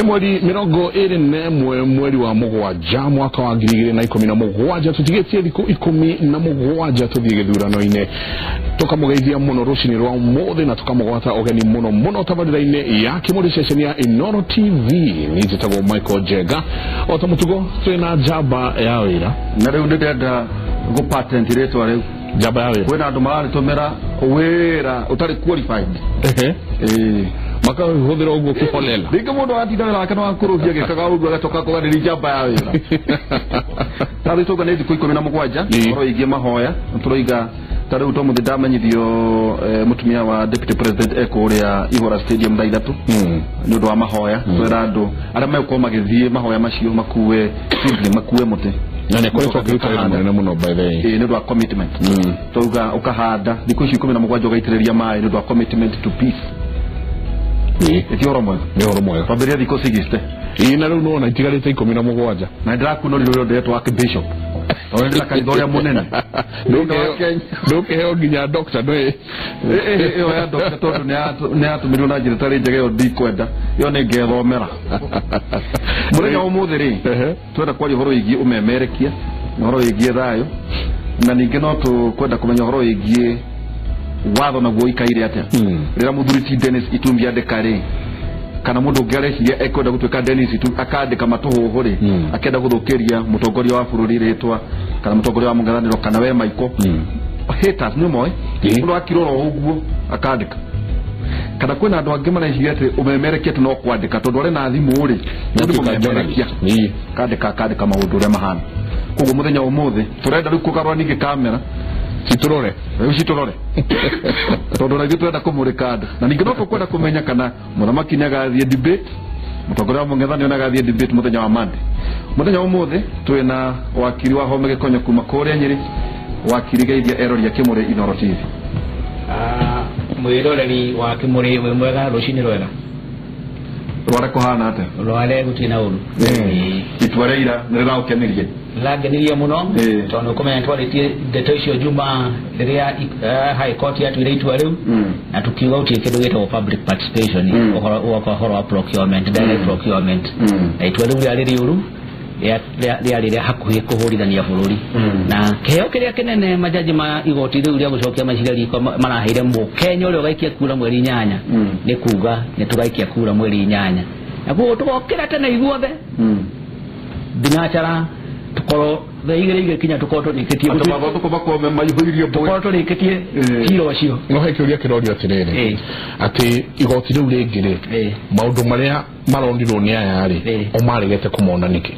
Nĩ mweri 21 mweri wa mũgwanja mwaka wa 2017 tũtigĩtie thikũ 17 tũthiĩ gĩthurano-inĩ. Tũkamũgeithia mũno rũcinĩ rwa ũmũthĩ na tũkamũgwata ũgeni mũno mũno tabarĩra-inĩ ya Kĩmũrĩ ceceni ya Inooro TV. Niĩ njĩtagwo Michael Njenga, o ta mũtugo twĩna njamba ya wĩra. Na rĩu ndĩrenda gũ patent rĩtwa rĩu. Njamba ya wĩra. Kwĩna andũ mararĩtũmĩra wĩra ũtarĩ qualified. Ehe. Makahũthĩra ũguo kĩholela. Rĩngĩ mũndũ atinda wĩra wake nĩwakũrũhia gĩkaga ũguo agacoka kũganĩria njamba ya wĩra. Tarĩu tauga nĩ thikũ 17 ũhoro wĩgiĩ mahoya tũroiga ta rĩu to mũthĩ ndamenyithio mũtumia wa deputy president ekũrĩa Ihora Stadium thaa 3 nĩ ũndũ wa mahoya. Twĩra andũ arĩa megũkorwo magĩthiĩ mahoya macio makue seedling, makue mũtĩ. Na nĩ akoretwo akĩruta wĩra mũnene mũno by the way. Nĩ ũndũ wa commitment. Tauga ũkahanda thikũ ici 17 ũgaitĩrĩria maĩ nĩ ũndũ wa commitment to peace. Ĩ ũhoro mwega. Nĩ ũhoro mwega. Twambĩrĩria thikũ 60. Ĩ na rĩu nĩwona itigarĩte 17. Na ndĩrakunũrirwo ũrĩa ndĩretwo Archbishop. Tondũ ndĩna kanitha ũrĩa mũnene. Ndũkĩheo nginya doctor ndũĩ. Ĩyo ya doctor tondũ nĩ yatũmĩrirwo na njĩra ĩtarĩ njega, ĩyo ndikwenda. Ĩyo nĩ ngethomera. Mũthenya wa ũmũthĩ rĩ, twenda kwaria ũhoro wĩgiĩ ũmemerekia, ũhoro wĩgiĩ thayũ, na ningĩ no tũkwenda kũmenya ũhoro wĩgiĩ watho naguo ũikaire atĩa. Rĩrĩa mũthuri ti Dennis Itumbi andĩka rĩ, kana mũndũ ũngĩ areciria ekwenda gũtuĩka Dennis Itumbi akandĩka matũhũhũ rĩ, akenda gũthũkĩria mũtongoria wa bũrũri rĩtwa kana mũtongoria wa mũng'ethanĩro kana we Michael. Haters nĩ moĩ mũndũ akirora ũguo akandĩka. Kana kwĩna andũ angĩ mareciria atĩ ũmemerekia tu no kwandĩka tondũ arĩ na thimũ rĩ, nĩ mũmemerekia. Akandĩka maũndũ ũrĩa mahana. Koguo mũthenya wa ũmũthĩ tũrenda rĩu kũgarũra ningĩ kamera citũrore. Rĩu citũrore. Tondũ na ithuĩ tũrenda kũmũrĩka andũ. Na ningĩ no tũkwenda kũmenya kana mũthamaki nĩ agathiĩ debate, mũtongoria wa mũng'ethanĩro nĩ agathiĩ debate mũthenya wa Monday. Mũthenya wa ũmũthĩ twĩna wakiri wa Home Gĩkonyo kuma kũrĩa Nyĩrĩ, wakiri Geithia Erori Kĩmũrĩ Inooro TV. Mwĩroreri wa Kĩmũrĩ wĩ mwega, rũcinĩ rwega. Rware kũhana atĩa? Rware gũtirĩ na ũru. Itua rĩa ira nĩ rĩragũkenirie? Rĩrangenirie mũno tondũ ũkũmenya twarĩtie ndeto icio Juma rĩrĩa High Court yatuire itua rĩu, na tukiuga gũtirĩ kĩndũ gĩtagwo public participation ũhoro wa procurement, direct procurement. Na itua rĩu rĩarĩ rĩũru, rĩarĩ rĩa hakuhĩ kũhũrithania bũrũri. Na kĩheo kĩrĩa kĩnene majaji ma igoti rĩu rĩa gũcokia maciira riko maraheire Mũkenya ũrĩa ũgaikia kura mweri 8 nĩ kuga nĩ tũgaikia kura mweri 8. Na koguo tũgokĩra tene ithuothe thinacara tukorwo thaa igĩrĩ igĩkinya tukorwo tũrĩkĩtie Andũ mathondũkũ makorwo me maihũirie mbũĩ. Tukorwo tũrĩkĩtie cira ũcio. No he kĩũria kĩrorio atĩrĩrĩ, atĩ igoti rĩu rĩngĩ rĩ, maũndũ marĩa maronirwo nĩ aya rĩ, o maregete kũmona nĩkĩ?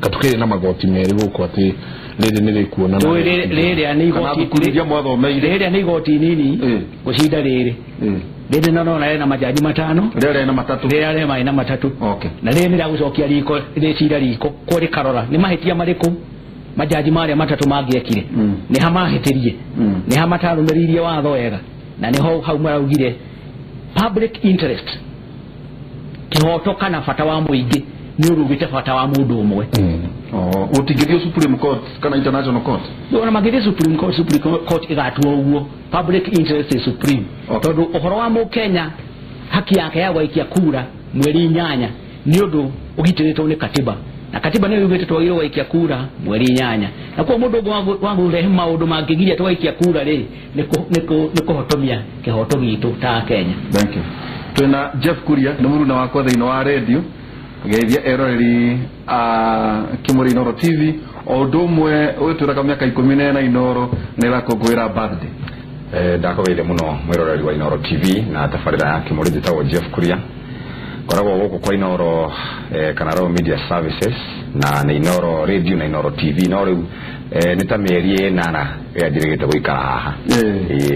Katukĩrĩ na magoti merĩ gũkũ atĩ rĩrĩ nĩ rĩkuona na rĩrĩa nĩ Kana igoti thukuru iria mwathomeire. Rĩrĩa nĩ igoti nini gũcinda rĩrĩ. Rĩrĩ no nona rĩna majaji 5. Rĩrĩa rĩna 3. Rĩrĩa rĩna marĩ na 3. Na rĩrĩ nĩ rĩa gũcokia riko, rĩcira riko, kũrĩ karora. Nĩ mahĩtia marĩkũ majaji marĩa 3 mangĩekire? Nĩ ha mahĩtĩrie? Nĩ ha matarũmĩrĩirie watho wega? Na nĩho hau maraugire public interest, kĩhoto kana bata wa mũingĩ nĩ ũrugĩte bata wa mũndũ ũmwe. Ũtingĩthiĩ Supreme Court kana International Court? Ona mangĩthiĩ Supreme Court, Supreme Court ĩgatua ũguo. Public interest is supreme. Tondũ ũhoro wa Mũkenya haki yake ya gwaikia kura mweri 8 nĩ ũndũ ũgitĩrĩtwo nĩ katiba. Na katiba nĩyo yugĩte twagĩrĩirwo gwaikia kura mweri 8. Na koguo mũndũ ũngĩ wa kũrehe maũndũ mangĩgiria twaikia kura rĩ, nĩ kũhotomia kĩhoto gitũ ta Kenya. Thank you. Twĩna Jeff Kuria, nĩ mũruna wakwa thĩinĩ wa radio. Geithia eroreri a Kĩmũrĩ Inooro TV. O ũndũ ũmwe ũgĩtwĩraga mĩaka 14 Inooro nĩ ĩrakũngũĩra birthday. Ndakũgeithia mũno mwĩroreri wa Inooro TV na tabarĩra ya Kĩmũrĩ. Njĩtagwo Jeff Kuria, ngoragwo gũkũ kwa Inooro kana Royal Media Services, na nĩ Inooro Radio na Inooro TV. No rĩu nĩ ta mĩeri 8 ĩrĩa njĩrĩgĩte gũikara haha.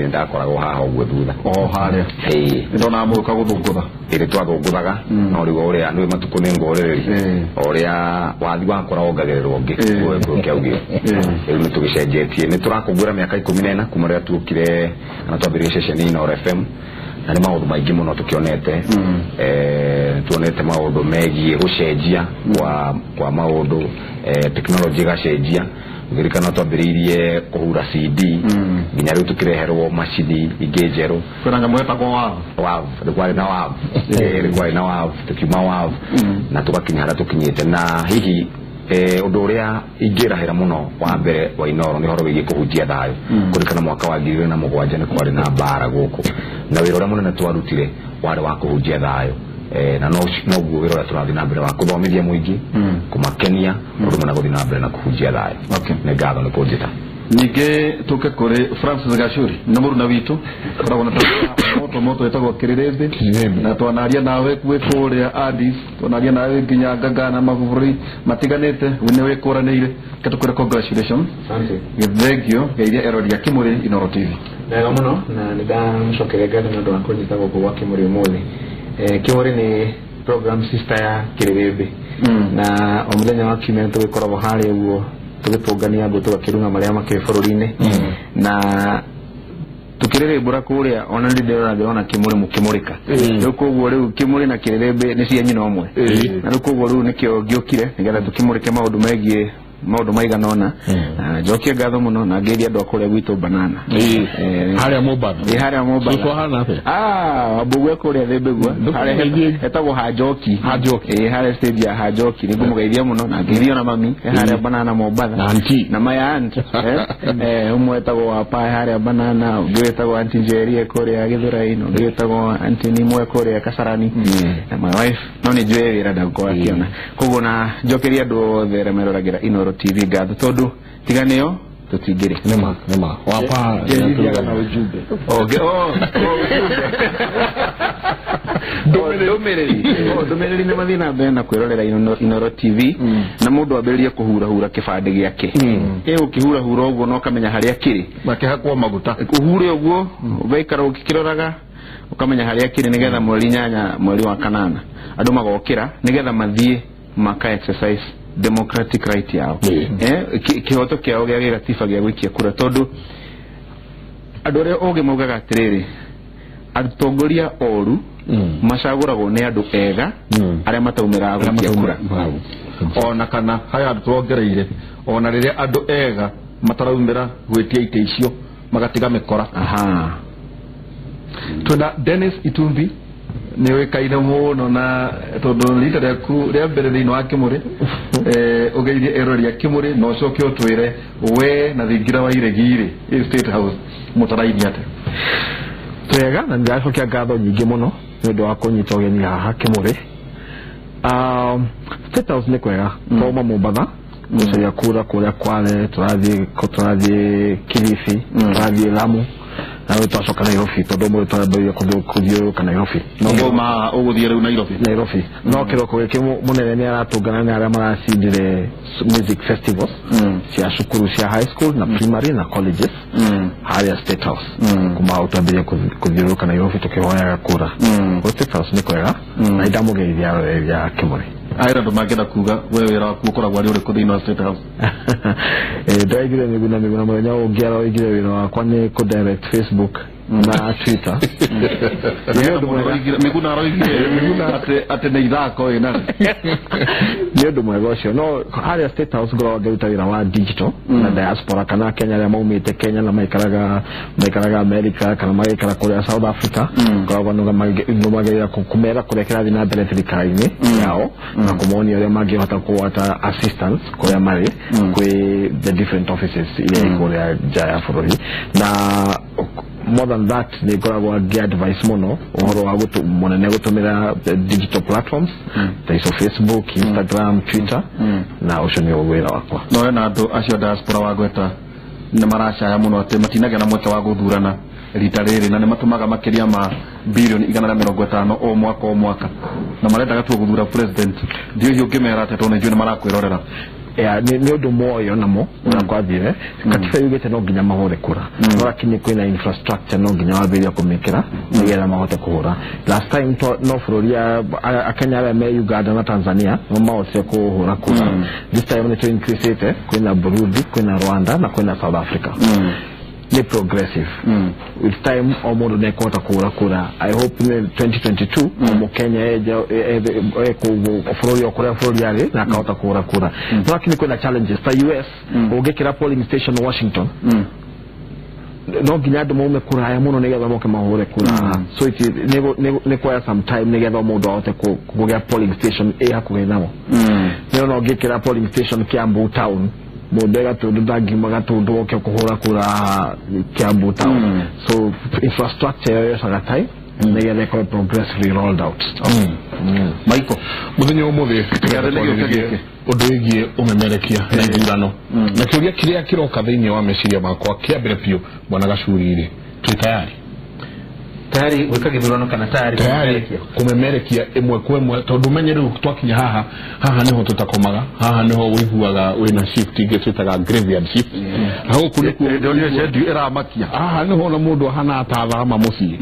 Ndakoragwo haha ũguo thutha. O harĩa. Nĩndonaga mũgĩũka gũthũngũtha. Ĩrĩ twathũngũthaga, no rĩu ũrĩa nĩ matukũ nĩ ngũrĩrĩri. O ũrĩa wathi wakora wongagĩrĩrwo ũngĩ, ũguo kĩaugire. Rĩu nĩ tũgĩcenjetie. Nĩ tũrakũngũĩra mĩaka 14 kuma rĩrĩa tuokire kana twambĩrĩrie ceceni Inooro FM. Na nĩ maũndũ maingĩ mũno tũkĩonete. Tuonete maũndũ megiĩ gũcenjia kwa maũndũ, tekinoronjĩ ĩgacenjia. Ngirikana twambĩrĩirie kũhura CD nginya rĩu tũkĩreherwo macini ingĩ njerũ. Kwĩna nyamũ ĩtagwo WAV. WAV, rĩkwarĩ na WAV. Rĩkwarĩ na WAV, tũkiuma WAV na tũgakinya harĩa tũkinyĩte. Na hihi ũndũ ũrĩa ingĩrahĩra mũno wa mbere wa Inooro nĩ ũhoro wĩgiĩ kũhunjia thayũ. Kũririkana mwaka wa 2007 nĩ kwarĩ na mbara gũkũ, na wĩra ũrĩa mũnene twarutire warĩ wa kũhunjia thayũ. Na noguo wĩra ũrĩa tũrathiĩ na mbere wa kũthomithia mũingĩ, kũmakenia, ũndũ ũmwe na gũthiĩ na mbere na kũhunjia thayũ. Nĩ ngatho nĩ kũnjĩta. Ningĩ tũke kũrĩ Francis Gachuri nĩ mũruna witũ, koragwo na moto moto ĩtagwo Kĩrĩrĩmbĩ, na twanaria nawe gwĩ kũrĩa Addis, twanaria nawe nginya Gaga na mabũrũri matiganĩte, nĩ wĩkũranĩire. Reke tũkwĩre congratulations. Thengio geithia erori a Kĩmũrĩ Inooro TV. Wega mũno, na nĩ ndamũcokeria ngatho nĩ ũndũ wa kũnyita gũkũ gwa Kĩmũrĩ ũmũthĩ. Kĩmũrĩ nĩ program sister ya Kĩrĩrĩmbĩ, na o mũthenya wa kiumia nĩ tũgĩkoragwo harĩa ũguo tũgĩtũngania ngũ tũgakĩrung'a marĩa makĩrĩ bũrũri-inĩ, na tukĩrĩrĩmbũra kũrĩa ona nĩ ndĩrona ndĩrona Kĩmũrĩ mũkĩmũrĩka. Rĩu koguo rĩu Kĩmũrĩ na Kĩrĩrĩmbĩ nĩ cia nyina ũmwe, na rĩu koguo rĩu nĩkĩo ngĩũkire nĩgetha tũkĩmũrĩke maũndũ megiĩ maũndũ maigana ũna. Na njokie ngatho mũno na ngeithie andũ a kũrĩa gwitũ Banana harĩa Mombatha. Harĩa Mombatha. Cũcũ ahana atĩa? Wambũgũ e kũrĩa Thĩmbĩgua, harĩa etagwo Hanjoki. Hanjoki. Harĩa stage ya Hanjoki. Nĩ ngũmũgeithia mũno na ngeithie ona mami harĩa Banana Mombatha. Na auntie. Na my aunt. Ũmwe etagwo Wapa harĩa Banana, ũngĩ wĩtagwo Auntie Njeri e kũrĩa Gĩthũrai, na ũngĩ wĩtagwo Auntie Nimwe kũrĩa Kasarani. Na my wife no nĩ njũĩ wĩra ndangĩkorwo akĩona. Koguo na njokeria andũ othe arĩa meroragĩra Inooro TV ngatho tondũ tiga nĩo tũtingĩrĩ. Nĩma, nĩma. Wapa Njerithiaga na ujumbe. Ndũmĩrĩri nĩ mathiĩ na mbere na kwĩrorera Inooro TV, na mũndũ ambĩrĩrie kũhurahura kĩbandĩ gĩake. Ũkĩhurahura ũguo na ũkamenya harĩa kĩrĩ. Makĩhakwo maguta. Ũhure ũguo, ũgaikara ũgĩkĩroraga, ũkamenya harĩa kĩrĩ nĩgetha mweri 8 mweri wa 8 andũ magokĩra nĩgetha mathiĩ maka exercise democratic right yao. Kĩhoto kĩao gĩa gĩgatiba gĩa gũikia kura, tondũ andũ arĩa ogĩ maugaga atĩrĩrĩ, atongoria oru macagũragwo nĩ andũ ega arĩa mataumĩraga gũikia kura. Ona kana haya andũ tuongereire, ona rĩrĩa andũ ega mataraumĩra gwĩtia itĩ icio magatiga mĩkora. Twĩna Dennis Itumbi, nĩ ũĩkaine mũno na tondũ rita rĩaku rĩa mbere thĩinĩ wa Kĩmũrĩ, ũgeithie erori a Kĩmũrĩ na ũcoke ũtwĩre we na thingira wa Iregi rĩ State House mũtaraini atĩa. Twega, na ndĩracokia ngatho nyingĩ mũno nĩ ũndũ wa kũnyita ũgeni haha Kĩmũrĩ. State House nĩ kwega, twauma Mombatha gũcaria kura kũrĩa Kwale, tũrathiĩ Kilifi, tũrathiĩ Lamu, na rĩu twacoka Nairobi tondũ ũmũthĩ twambĩrĩria kũthiũrũrũka Nairobi. No ũma ũgũthiĩ rĩu Nairobi? Nairobi. No kĩroko gĩkĩ mũnene nĩ aratũngana na arĩa maracindire music festivals cia cukuru cia high school na primary na colleges harĩa State House. Kuma hau twambĩrĩria kũthiũrũrũka Nairobi tũkĩhoyaga kura. Kwa State House nĩ kwega, na nĩndamũgeithia aroreri a Kĩmũrĩ. Aira andũ mangĩenda kuga we wĩra waku ũkoragwo arĩ ũrĩkũ thĩinĩ wa State House? Ndĩraigire Mĩguna Mĩguna mũthenya ũngĩ aroigire wĩra wakwa nĩ kũ direct Facebook na Twitter. Mĩguna aroigire atĩ nĩ ithako ĩna. Nĩ ũndũ mwega ũcio. No harĩa State House ngoragwo ngĩruta wĩra wa digital na diaspora, kana Kenya arĩa maumĩte Kenya na maikaraga America kana magaikara kũrĩa South Africa. Ngoragwo nũmagĩrĩra kũmera kũrĩa kĩrathiĩ na mbere thirikari-inĩ yao na kũmonia ũrĩa mangĩhota kũgwata assistance kũrĩa marĩ kwĩ the different offices iria i kũrĩa nja ya bũrũri. Na more than that nĩ ngoragwo ngĩ advice mũno ũhoro wa mũnene gũtũmĩra digital platforms ta icio Facebook, Instagram, Twitter, na ũcio nĩ wĩra wakwa. No wena andũ acio diaspora wa gweta nĩ maracaya mũno atĩ matinagĩa na mweke wa gũthurana rita rĩrĩ, na nĩ matũmaga makĩria ma bilioni 150 o mwaka o mwaka, na marendaga tu gũthura president. Ndiũĩ ũngĩmera atĩa tondũ nĩ njũĩ nĩ marakwĩrorera. Nĩ ũndũ moyo namo ũrĩa kwathire. Katiba yugĩte no nginya mahũre kura, no lakini kwĩna infrastructure no nginya wambĩrĩrie kũmĩkĩra nĩgetha mahote kũhũra. Last time no bũrũri Akenya arĩa me Uganda na Tanzania no mahotire kũhũra kura. This time nĩ tũ increase-ĩte, kwĩna Burundi, kwĩna Rwanda na kwĩna South Africa. Nĩ progressive. With time o mũndũ nĩ ekũhota kũhũra kura. I hope in 2022 o Mũkenya kũu bũrũri o kũrĩa bũrũri arĩ na akahota kũhũra kura. No lakini kwĩna challenges ta US, ũngĩkĩra polling station Washington, no nginya andũ maume kũraya mũno nĩgetha moke mahũre kura. So it nĩ kuoya some time nĩgetha mũndũ ahote kũgĩa polling station ĩ hakuhĩ nao. Nĩ ona ũngĩkĩra polling station Kiambu town, mũndũ e Gatũndũ ndangiuma Gatũndũ oke kũhũra kura Kiambu town. So infrastructure ĩyo yocaga time nĩgetha ĩkorwo progressively rolled out. Michael, Muthenya ũmũthĩ Kĩarĩ nĩ gĩũka gĩkĩ. Ũndũ wĩgiĩ ũmemerekia na ithurano, na kĩũria kĩrĩa kĩroka thĩinĩ wa meciria makwa kĩa mbere biũ, bwana Gacuri rĩ, twĩ tayari? Tayari gwĩka gĩthurano kana tayari Tayari kũmemerekia ĩmwe kwa ĩmwe, tondũ menye rĩu twakinya haha, haha nĩho tũtakomaga, haha nĩho wĩiguaga wĩna shift ingĩ twĩtaga graveyard shift, na gũkũ nĩkuo Ndonire schedule ĩramakia. Haha nĩho ona mũndũ ahana atathama mũciĩ,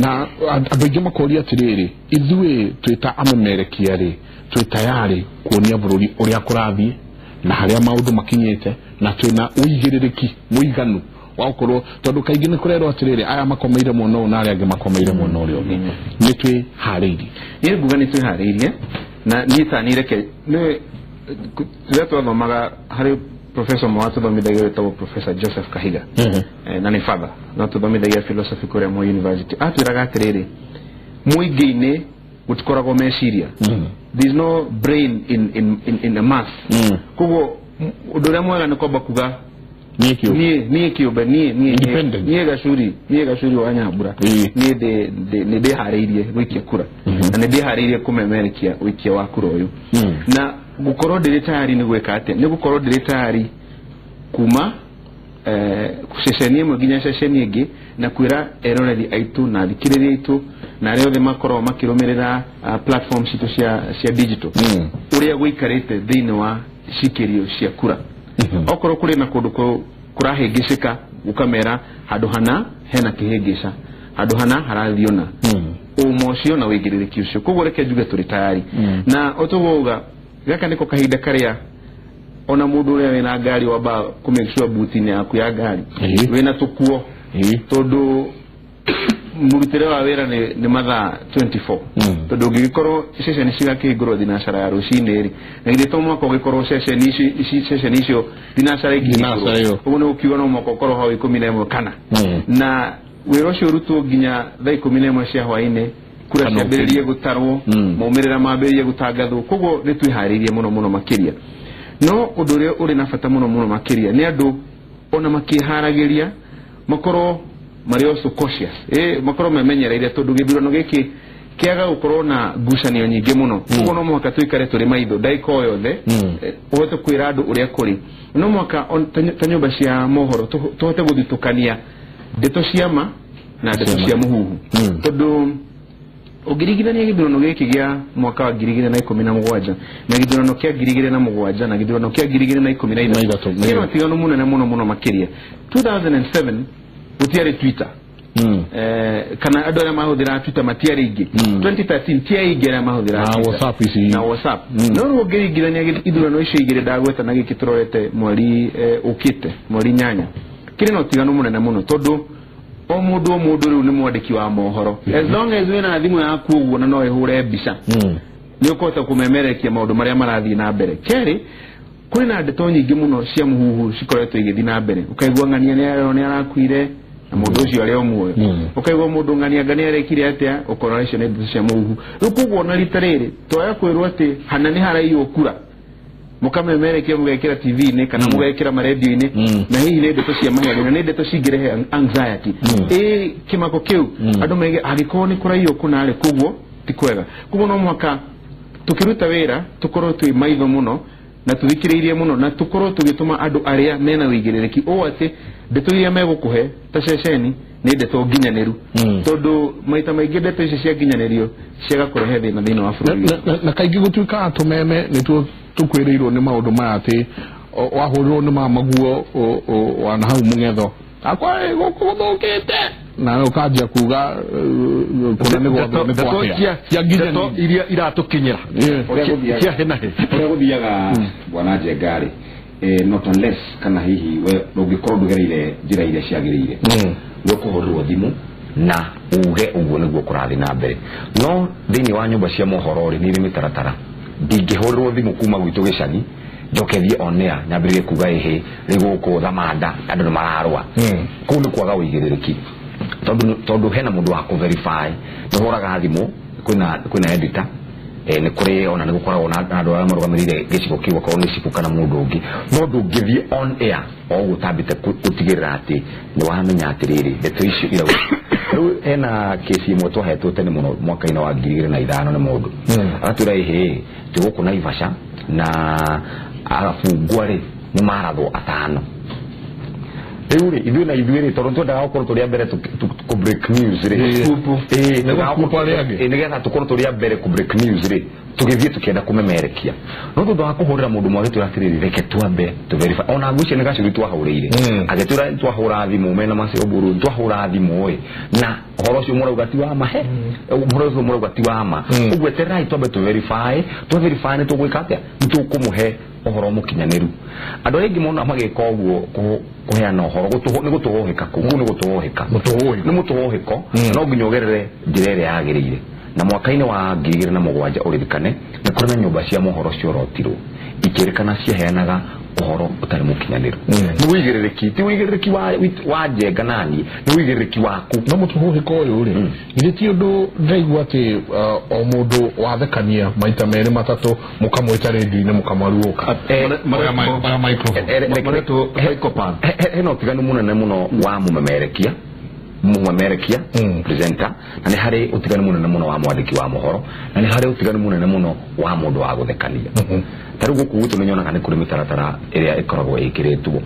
na andũ aingĩ makoria atĩrĩrĩ, ithuĩ twĩ ta amemerekia rĩ, twĩ tayari kuonia bũrũri ũrĩa kũrathiĩ na harĩa maũndũ makinyĩte, na twĩna ũigĩrĩrĩki mũiganu wa gũkorwo, tondũ kaingĩ nĩ kũrerwo atĩrĩrĩ, aya makomeire mwena ũyũ na arĩa angĩ makomeire mwena ũrĩa ũngĩ. Nĩ twĩharĩirie? Niĩ nguga nĩ twĩharĩirie, na niĩ ta niĩ, reke nĩ rĩrĩa twathomaga harĩ professor ũmwe watũthomithagia wĩtagwo Professor Joseph Kahiga, na nĩ father no tũthomithagia philosophy kũrĩa Moi University, atwĩraga atĩrĩrĩ, mũingĩ-inĩ gũtikoragwo meciria. There is no brain in a mass. Koguo ũndũ ũrĩa mwega nĩ kwamba kuga niĩ kĩũmbe, niĩ kĩũmbe, niĩ Independent. Niĩ Gacuri wa Nyambura, niĩ nĩ ndĩharĩirie gũikia kura na nĩ ndĩharĩirie kũmemerekia ũikia wa kura ũyũ. Na gũkorwo ndĩrĩ tayari nĩ gwĩka atĩa? Nĩ gũkorwo ndĩrĩ tayari kuma ceceni ĩmwe nginya ceceni ĩngĩ, na kwĩra eroreri aitũ na athikĩrĩria aitũ na arĩa othe makoragwo makĩrũmĩrĩra platform citũ cia digital ũrĩa gũikarĩte thĩinĩ wa cikĩrio cia kura. Okorwo kũrĩ na kũndũ kũrahĩngĩcĩka, ũkamera handũ hana hena kĩhĩngĩca, handũ hana harathiĩ ũna, ũma ũcio na wĩigĩrĩrĩki ũcio. Koguo reke njuge tũrĩ tayari, na ũtũguo uga gaka nĩko kahinda karĩa ona mũndũ ũrĩa wĩna ngari wamba kũ make sure buti-inĩ yaku ya ngari wĩna tũkuo, tondũ mũrutĩre wa wĩra nĩ mathaa 24, tondũ ũngĩgĩkorwo ceceni cigakĩhingũrwo thinacara ya rũcinĩ rĩ, na githĩ to mwaka ũgĩkorwo ceceni icio thinacara Thinacara ikĩhingũrwo? Ĩyo. Ũguo nĩ gũkiuga no mwaka ũkorwo hau 11 kana na wĩra ũcio ũrutwo nginya thaa 11 cia hwainĩ, kura Kana ciambĩrĩrie gũtarwo, maumĩrĩra mambĩrĩrie gũtangathwo. Koguo nĩ twĩharĩirie mũno mũno makĩria. No ũndũ ũrĩa ũrĩ na bata mũno mũno makĩria nĩ andũ ona makĩharagĩria makorwo marĩ also cautious, makorwo memenyereire, tondũ gĩthurano gĩkĩ kĩaga gũkorwo na ngucanio nyingĩ mũno. Koguo no mũhaka tũikare tũrĩ maitho ndagĩka o yothe, ũhote kwĩra andũ ũrĩa kũrĩ. No mũhaka ta nyũmba cia mohoro tũhote gũthitũkania ndeto cia ma na ndeto cia mũhuhu, tondũ ũngĩringithania gĩthurano gĩkĩ gĩa mwaka wa 2017 na gĩthurano kĩa 2007 na gĩthurano kĩa 2013, kĩna ũtiganu mũnene mũno mũno makĩria. 2007 gũtiarĩ Twitter, kana andũ arĩa mahũthĩraga Twitter matiarĩ aingĩ. 2013 ti aingĩ arĩa mahũthĩraga Na Twitter. WhatsApp ici. Na WhatsApp. No rĩu ũngĩringithania ithurano icio igĩrĩ ndagweta na gĩkĩ tũrorete mweri ũkĩte mweri 8, kĩrĩ na ũtiganu mũnene mũno, tondũ o mũndũ o mũndũ rĩu nĩ mwandĩki wa mohoro. As long as wĩna thimũ yaku ũguo na no ĩhũre mbica, nĩ ũkũhota kũmemerekia maũndũ marĩa marathiĩ na mbere. Kerĩ, kwĩ na ndeto nyingĩ mũno cia mũhuhu cikoretwo igĩthiĩ na mbere. Ũkaigua ng'ania nĩ arakuire na mũndũ ũcio arĩ o muoyo, ũkaigua mũndũ ng'ania ng'ania arekire atĩa, ũkona icio nĩ ndeto cia mũhuhu. Rĩu koguo ona rita rĩrĩ twaya kwĩrwo atĩ hana nĩ haraiywo kura, mũkamemerekia, mũgekĩra TV-inĩ kana mũgekĩra marendio-inĩ, na hihi nĩ ndeto cia maheni na nĩ ndeto cingĩrehe anxiety, ĩ kĩmako kĩu, andũ maige angĩkorwo nĩ kũraiywo kũnarĩ. Koguo ti kwega. Koguo no mũhaka tũkĩruta wĩra tũkorwo twĩ maitho mũno na tũthikĩrĩirie mũno, na tũkorwo tũgĩtũma andũ arĩa mena wĩigĩrĩrĩki ũũ atĩ ndeto iria megũkũhe ta ceceni nĩ ndeto nginyanĩru, tondũ maita maingĩ ndeto icio cia nginyanĩrio ciaga kũrehe thĩna thĩinĩ wa bũrũri. Na kaingĩ gũtuĩkaga tũmeme nĩtuo tũkwĩrĩirwo nĩ maũndũ maya, atĩ wahũrĩrwo nĩ mamaguo wana hau mũng'etho akwa gũkũ gũthũkĩte, na ũkanjia kuga kũna nĩ Ndeto gwatĩa cia ndeto nginyanĩru iria iratũkinyĩra Yeah. Ũrĩa cia he na he. Ũrĩa gũthiaga, bwana Njenga rĩ, Not unless kana hihi we ndũngĩkorwo ndũgereire njĩra iria ciagĩrĩire nĩ ũkũhũrĩrwo thimũ na uge ũguo nĩguo kũrathiĩ na mbere. No thĩinĩ wa nyũmba cia mohoro rĩ, nĩ irĩ mĩtaratara. Ndingĩhũrĩrwo thimũ kuma gwitũ gĩcagi njoke thiĩ on air nyambĩrĩrie kuga ĩhĩ rĩ gũkũ Thamanda andũ nĩ mararũa. Kũu nĩ kwaga ũigĩrĩrĩki, tondũ hena mũndũ wa kũ-verify. Nĩ ũhũraga thimũ, kwĩna editor, nĩ kũrĩ ona nĩ gũkoragwo na andũ arĩa marũgamĩrĩire gĩcigo kĩu, okorwo nĩ cibũ kana mũndũ ũngĩ. No ndũngĩthiĩ on air o ũguo ũtambĩte gũtigĩrĩra atĩ nĩ wamenya atĩrĩrĩ ndeto icio irauga. Rĩu hena kesi ĩmwe twahetwo tene mũno mwaka-inĩ wa 2005 nĩ mũndũ agatwĩra ĩhĩ twĩ gũkũ Naivasha na abungwa rĩ nĩ marathwo 5. Rĩu rĩ ithuĩ na ithuĩ rĩ tondũ twendaga gũkorwo tũrĩ a mbere kũ break news rĩ, nĩgetha tũkorwo tũrĩ a mbere kũ break news rĩ, tũgĩthiĩ tũkĩenda kũmemerekia. No thutha wa kũhũrĩra mũndũ ũmwe agĩtwĩra atĩrĩrĩ reke twambe tũ verify. Ona ngwĩciria nĩ Gacuri twahũrĩire, agĩtwĩra twahũra thimũ mena Macio Mburu, twahũra thimũ ĩ na ũhoro ũcio mũrauga ti wa ma, he ũhoro ũcio mũrauga ti wa ma, ũguo etererai twambe tũ verify. Twa verify nĩ tũgwĩka atĩa? Nĩ tũkũmũhe ũhoro mũkinyanĩru. Andũ arĩa aingĩ mona magĩka ũguo kũheana ũhoro nĩ gũtũhũhĩka kũu nĩ gũtũhũhĩka, nĩ mũtũhũhĩko, no nginya ũgerere njĩra ĩrĩa yagĩrĩire. Na mwaka-inĩ wa 2007 ũririkane nĩ kũrĩ na nyũmba cia mohoro ciorotirwo ikĩrĩkana ciaheanaga ũhoro ũtarĩ mũkinyanĩru. Nĩ ũigĩrĩrĩki, ti ũigĩrĩrĩki wa Njenga nani, nĩ ũigĩrĩrĩki waku. No mũtũhũhĩko ũyũ rĩ, githĩ ti ũndũ ndaigua atĩ o mũndũ wathekania maita merĩ matatũ mũkamwĩta rĩndiũ-inĩ mũkamwaruũka. Hena ũtiganu mũnene mũno wa mũmemerekia presenter, na nĩ harĩ ũtiganu mũnene mũno wa mwandĩki wa mohoro, na nĩ harĩ ũtiganu mũnene mũno wa mũndũ wa gũthekania. Ta rĩu gũkũ gwitũ nĩ nyonaga nĩ kũrĩ mĩtaratara ĩrĩa ĩkoragwo ĩkĩrĩtwo.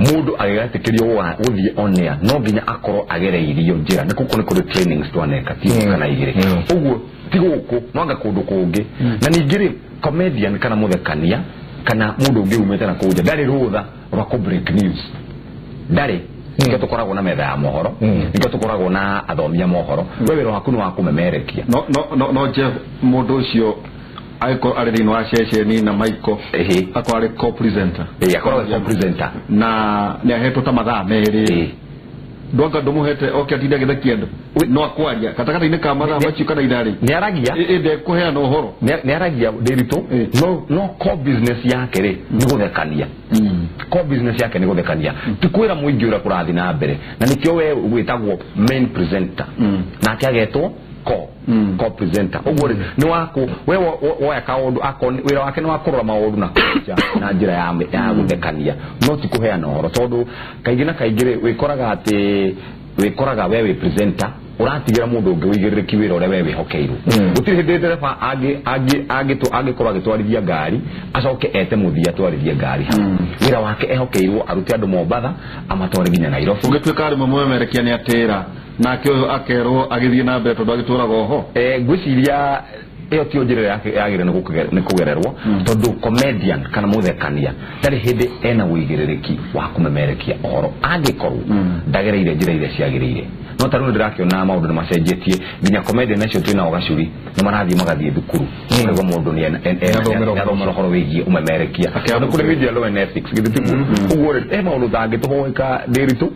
Mũndũ agĩgatĩkĩrio gũthiĩ on air no nginya akorwo agereirio njĩra. Nĩ gũkũ nĩ kũrĩ trainings twaneka ti kana igĩrĩ, ũguo ti gũkũ no anga kũndũ kũngĩ. Na ningĩ rĩ, comedian kana mũthekania kana mũndũ ũngĩ umĩte na kũu nja ndarĩ rũtha rwa kũ break news, ndarĩ. Nĩkĩo tũkoragwo na metha ya mohoro, nĩkĩo tũkoragwo na athomi a mohoro. We wĩra waku nĩ wa kũmemerekia. No Jeff, mũndũ ũcio angĩkorwo arĩ thĩinĩ wa ceceni na Michael akorwo arĩ co-presenter, akorwo arĩ co-presenter na nĩ ahetwo ta mathaa merĩ, ndwanga ndũmũhete oke atinde agĩthekia andũ, no akwaria gatagatĩ-inĩ ka mathaa macio kana ithaa rĩ nĩ aragia, ĩndĩ kũheana ũhoro, nĩ aragia Ndĩritũ. No core business yake rĩ nĩ gũthekania. Core business yake nĩ gũthekania, ti kwĩra mũingĩ ũrĩa kũrathiĩ na mbere. Na nĩkĩo we wĩtagwo main presenter, nake agetwo co-presenter. Ũguo rĩ nĩ waku we woya kaũndũ wĩra wake nĩ wa kũrora maũndũ na kũnja na njĩra ya gũthekania, no ti kũheana ũhoro. Tondũ kaingĩ na kaingĩ rĩ wĩkoraga atĩ wĩkoraga we wĩ presenter ũratigĩra mũndũ ũngĩ ũigĩrĩrĩki wĩra ũrĩa we wĩhokeirwo. Gũtirĩ hĩndĩ ndereba angĩkorwo agĩtwarithia ngari acoke ete mũthii atwarithie ngari hau. Wĩra wake ehokeirwo arute andũ Mombatha amatware nginya Nairobi. Ũngĩtuĩka rĩmwe mũmemerekia nĩ atĩra nake ũyũ akerwo agĩthiĩ na mbere tondũ agĩtũraga oho. Ngwĩciria ĩyo tiyo njĩra ĩrĩa yagĩrĩire nĩ kũgererwo, tondũ comedian kana mũthekania ndarĩ hĩndĩ ena ũigĩrĩrĩki wa kũmemerekia ũhoro angĩkorwo ndagereire njĩra iria ciagĩrĩire. No ta rĩu ndĩrakĩona maũndũ nĩ macenjetie, nginya comedian acio twĩnao Gacuri nĩ marathiĩ magathiĩ thukuru, ũkaigua mũndũ nĩ athomera ũhoro wĩgiĩ ũmemerekia. Nĩ kũrĩ media law and ethics, githĩ tiguo? Ũguo rĩ he maũndũ tangĩtũhũĩka Ndĩritũ.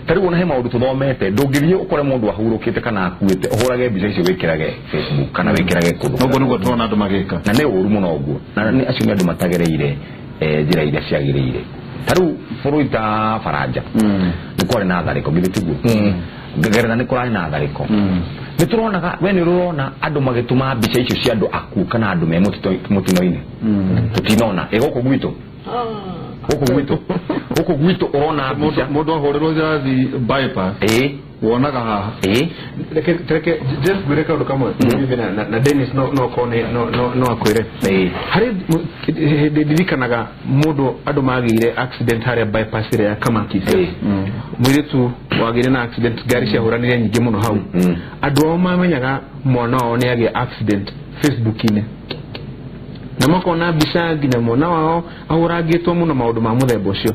Ta rĩu ona he maũndũ tũthomete, ndũngĩthiĩ ũkore mũndũ ahurũkĩte kana akuĩte ũhũrage mbica icio wĩkĩrage Facebook kana wĩkĩrage kũndũ. Ũguo nĩguo tũrona andũ magĩka, na nĩ ũru mũno ũguo. Na acio nĩ andũ matagereire njĩra iria ciagĩrĩire. Ta rĩu bũrũri ta Faranja nĩ kwarĩ na tharĩko, githĩ tiguo? Ngeretha nĩ kũrarĩ na tharĩko. Nĩ tũronaga, we nĩ ũrona andũ magĩtũma mbica icio cia andũ akuũ kana andũ me mũtino-inĩ. Tũtinona. Ĩ gũkũ gwitũ, gũkũ gwitũ ũrona mbica mũndũ ahũrĩrwo irathi bypass, wonaga haha. Reke Jeff ngwĩre kaũndũ kamwe na Dennis no kone no akwĩre. Harĩ hĩndĩ ndirikanaga mũndũ andũ magĩire accident harĩa bypass ĩrĩa ya Kamakis. Mũirĩtu wagĩire na accident, ngari ciahũranire nyingĩ mũno hau. Andũ ao mamenyaga mwana wao nĩ agĩa accident Facebook-inĩ, na makona mbica nginya mwana wao ahũrangĩtwo mũno maũndũ ma mũthemba ũcio.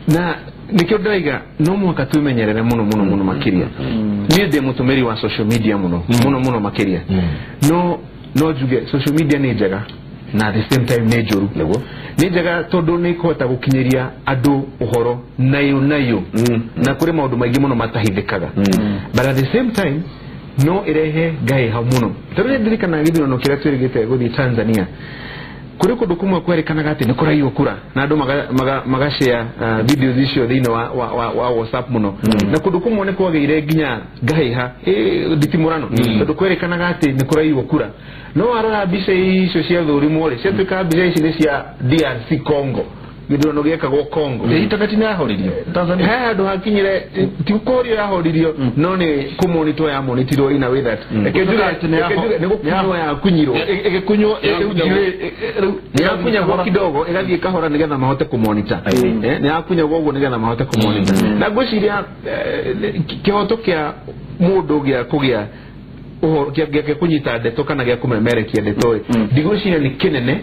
Na nikio ndaiga no mũhaka twĩmenyerere mũno mũno mũno makĩria. Niĩ ndĩ mũtũmĩri wa social media mũno mũno mũno makĩria, no njuge social media nĩ njega na at the same time nĩ njũru. Nĩguo. Nĩ njega tondũ nĩ ĩkũhota gũkinyĩria andũ ũhoro nayo nayo, na kũrĩ maũndũ maingĩ mũno matahithĩkaga, but at the same time no ĩrehe ngahĩha mũno. Tondũ nĩ ndirikanaga gĩthurano kĩrĩa twĩrĩgĩte gũthiĩ Tanzania, kũrĩ kũndũ kũmwe kwerĩkanaga atĩ nĩ kũraiywo kura na andũ magashare videos icio thĩinĩ wa WhatsApp mũno, na kũndũ kũmwe nĩ kwagĩire nginya ngahĩha, nditimũrano, tondũ kwerĩkanaga atĩ nĩ kũraiywo kura. No warora mbica icio cia thũrimwo rĩ, ciatuĩkaga mbica ici nĩ cia DRC Congo, gĩthurano gĩekagwo Congo. Internet nĩ yahoririo Tanzania. He handũ hakinyire ti kũhorio yahoririo, no nĩ kũmonitwo yamonitirwo in a way that reke njuge nĩ gũkunywo yakunyirwo, ĩgĩkunywo nĩ yakunyagwo kidogo ĩgathiĩ kahora nĩgetha mahote kũmonita, nĩ yakunyagwo ũguo nĩgetha mahote kũmonita. Na ngwĩciria kĩhoto kĩa mũndũ gĩa kũgĩa ũhoro gĩa kũnyita ndeto kana gĩa kũmemerekia ndeto ĩ, ndigwĩciria nĩ kĩnene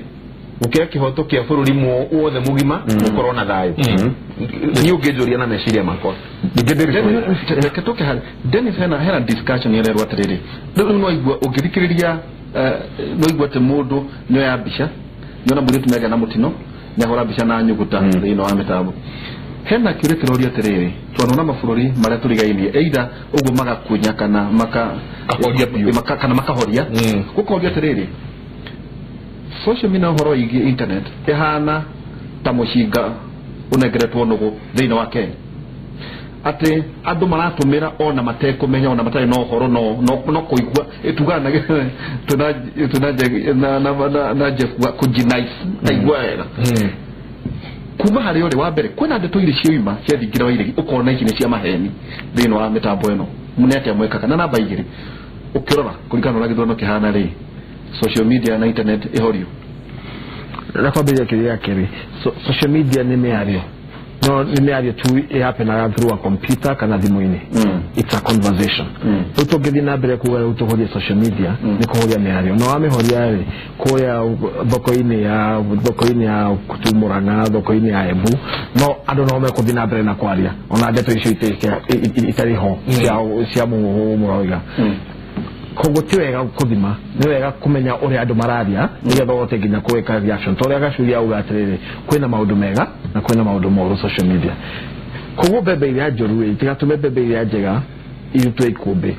gũkĩra kĩhoto kĩa bũrũri wothe mũgima gũkorwo na thayũ. Niĩ ũngĩnjũria na meciria makwa. Reke tũke harĩ Dennis. Hena discussion ĩrerwo atĩrĩrĩ, rĩu no igua ũngĩthikĩrĩria, no igua atĩ mũndũ nĩoya mbica, nĩona mũirĩtu nĩagĩa na mũtino, nĩahũra mbica na nyuguta thĩinĩ wa mĩtambo. Hena kĩũria kĩrorio atĩrĩrĩ, twanona mabũrũri marĩa tũrigainie either ũguo magakunya kana Makahoria biũ. Kana makahoria. Gũkorio atĩrĩrĩ, social media ũhoro wĩgiĩ internet ĩhana ta mũcinga ũnengeretwo nũgũ thĩinĩ wa Kenya, atĩ andũ maratũmĩra ona matekũmenya, ona matarĩ na ũhoro, no kũigua ĩtugaga na twĩna na Jeff kũjinice taigua wega kuma harĩ ũrĩ wa mbere. Kwĩna ndeto irĩ cioima cia thingira wa iregi, ũkona ici nĩ cia maheni thĩinĩ wa mĩtambo ĩno, nĩ atĩa mwĩkaga? Na namba igĩrĩ, ũkĩrora kũringana na ũrĩa gĩthurano kĩhana rĩ, social media na internet ĩhorio? Na kwambĩrĩria kĩrĩa kĩrĩ social media nĩ mĩario, no nĩ mĩario tu ĩhappenaga through a computer kana thimũ-inĩ. It's a conversation. Rĩu tũngĩthiĩ na mbere kuga rĩu tũhorie social media, nĩ kũhoria mĩario. No wamĩhoria rĩ, kũrĩa thoko-inĩ ya Murang'a, thoko-inĩ ya Embu, no andũ no mekũthiĩ na mbere na kwaria ona ndeto icio itarĩ ho cia mũhuhu mũroiga. Koguo ti wega kũthima, nĩ wega kũmenya ũrĩa andũ mararia nĩgetha ũhote nginya kũĩka reaction. Ta ũrĩa Gacuria auga atĩrĩrĩ, kwĩna maũndũ mega na kwĩna maũndũ moru social media. Koguo mbembe iria njũru ĩ tigatũme mbembe iria njega irutwo ikũmbĩ.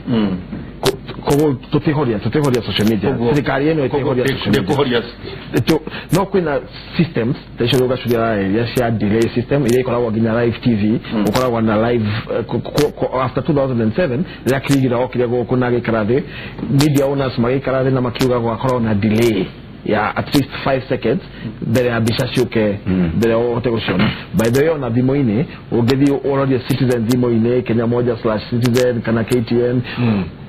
Koguo tũtihoria social media, thirikari ĩno ĩtihoria social media. Ndĩkũhoria. No kwĩna systems ta icio rĩu Gacuria ararĩria cia delay system iria ikoragwo nginya live TV, ũkoragwo na live after 2007 rĩrĩa Kirigira okire gũkũ na agĩikara thĩ, media owners magĩikara thĩ na makiuga gwakorwo na delay ya at least 5 seconds mbere ya mbica ciũke, mbere ya ũhote gũciona. By the way, ona thimũ-inĩ ũngĩthiĩ ũrorie Citizen thimũ-inĩ, Kenya Moja /Citizen kana KTN,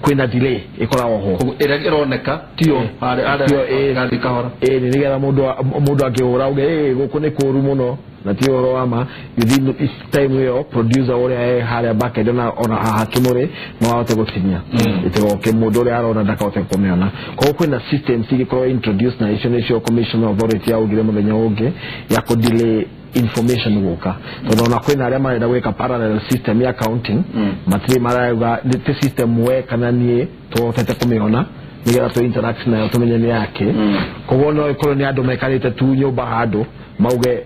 kwĩna delay ĩkoragwo ho. Koguo ĩrĩa ĩroneka tiyo harĩa Tiyo, ĩ. gathiĩ kahora. Ĩ nĩ nĩgetha mũndũ akĩhũra auge ĩ gũkũ nĩ kũũru mũno na ti ũhoro wa ma. Within time ĩyo producer ũrĩa e harĩa back end ona haha kĩmũrĩ no ahote gũtinia ĩtigoke mũndũ ũrĩa arona ndakahote kũmĩona. Koguo kwĩna systems igĩkorwo introduced, na icio nĩcio Commission Authority yaugire mũthenya ũngĩ ya kũ delay information gũka, tondũ ona kwĩna arĩa marenda gwĩka parallel system ya counting, matirĩ marauga nĩ ti system we kana niĩ tũhotete kũmĩona nĩgetha tũ interact nayo tũmenye nĩ yake. Koguo no ĩkorwo nĩ andũ maikarĩte tu nyũmba handũ mauge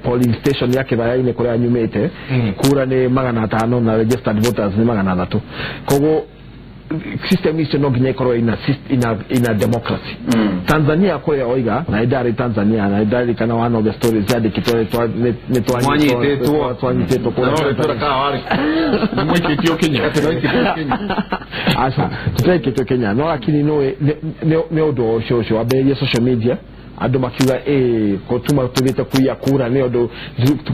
polling station ya Kĩthaya-inĩ kũrĩa nyumĩte kura nĩ 500 na registered voters nĩ 300. Koguo system icio no nginya ikorwo ina democracy. Tanzania kũrĩa oiga, na ndarĩ Tanzania na ndarĩ one of the stories yandĩkĩtwo nĩ Mwanyitĩtwo. twanyitĩtwo kũrĩa Na no Tanzania. rĩtwĩra kana warĩ Nĩmwaikĩtio Kenya? Atĩ no Kenya. Aca, tũtaikĩtio Kenya, no lakini nĩ ũndũ ũcio wambĩrĩrie social media, andũ makiuga ĩ gũtuma tũgĩte kuiya kura nĩ ũndũ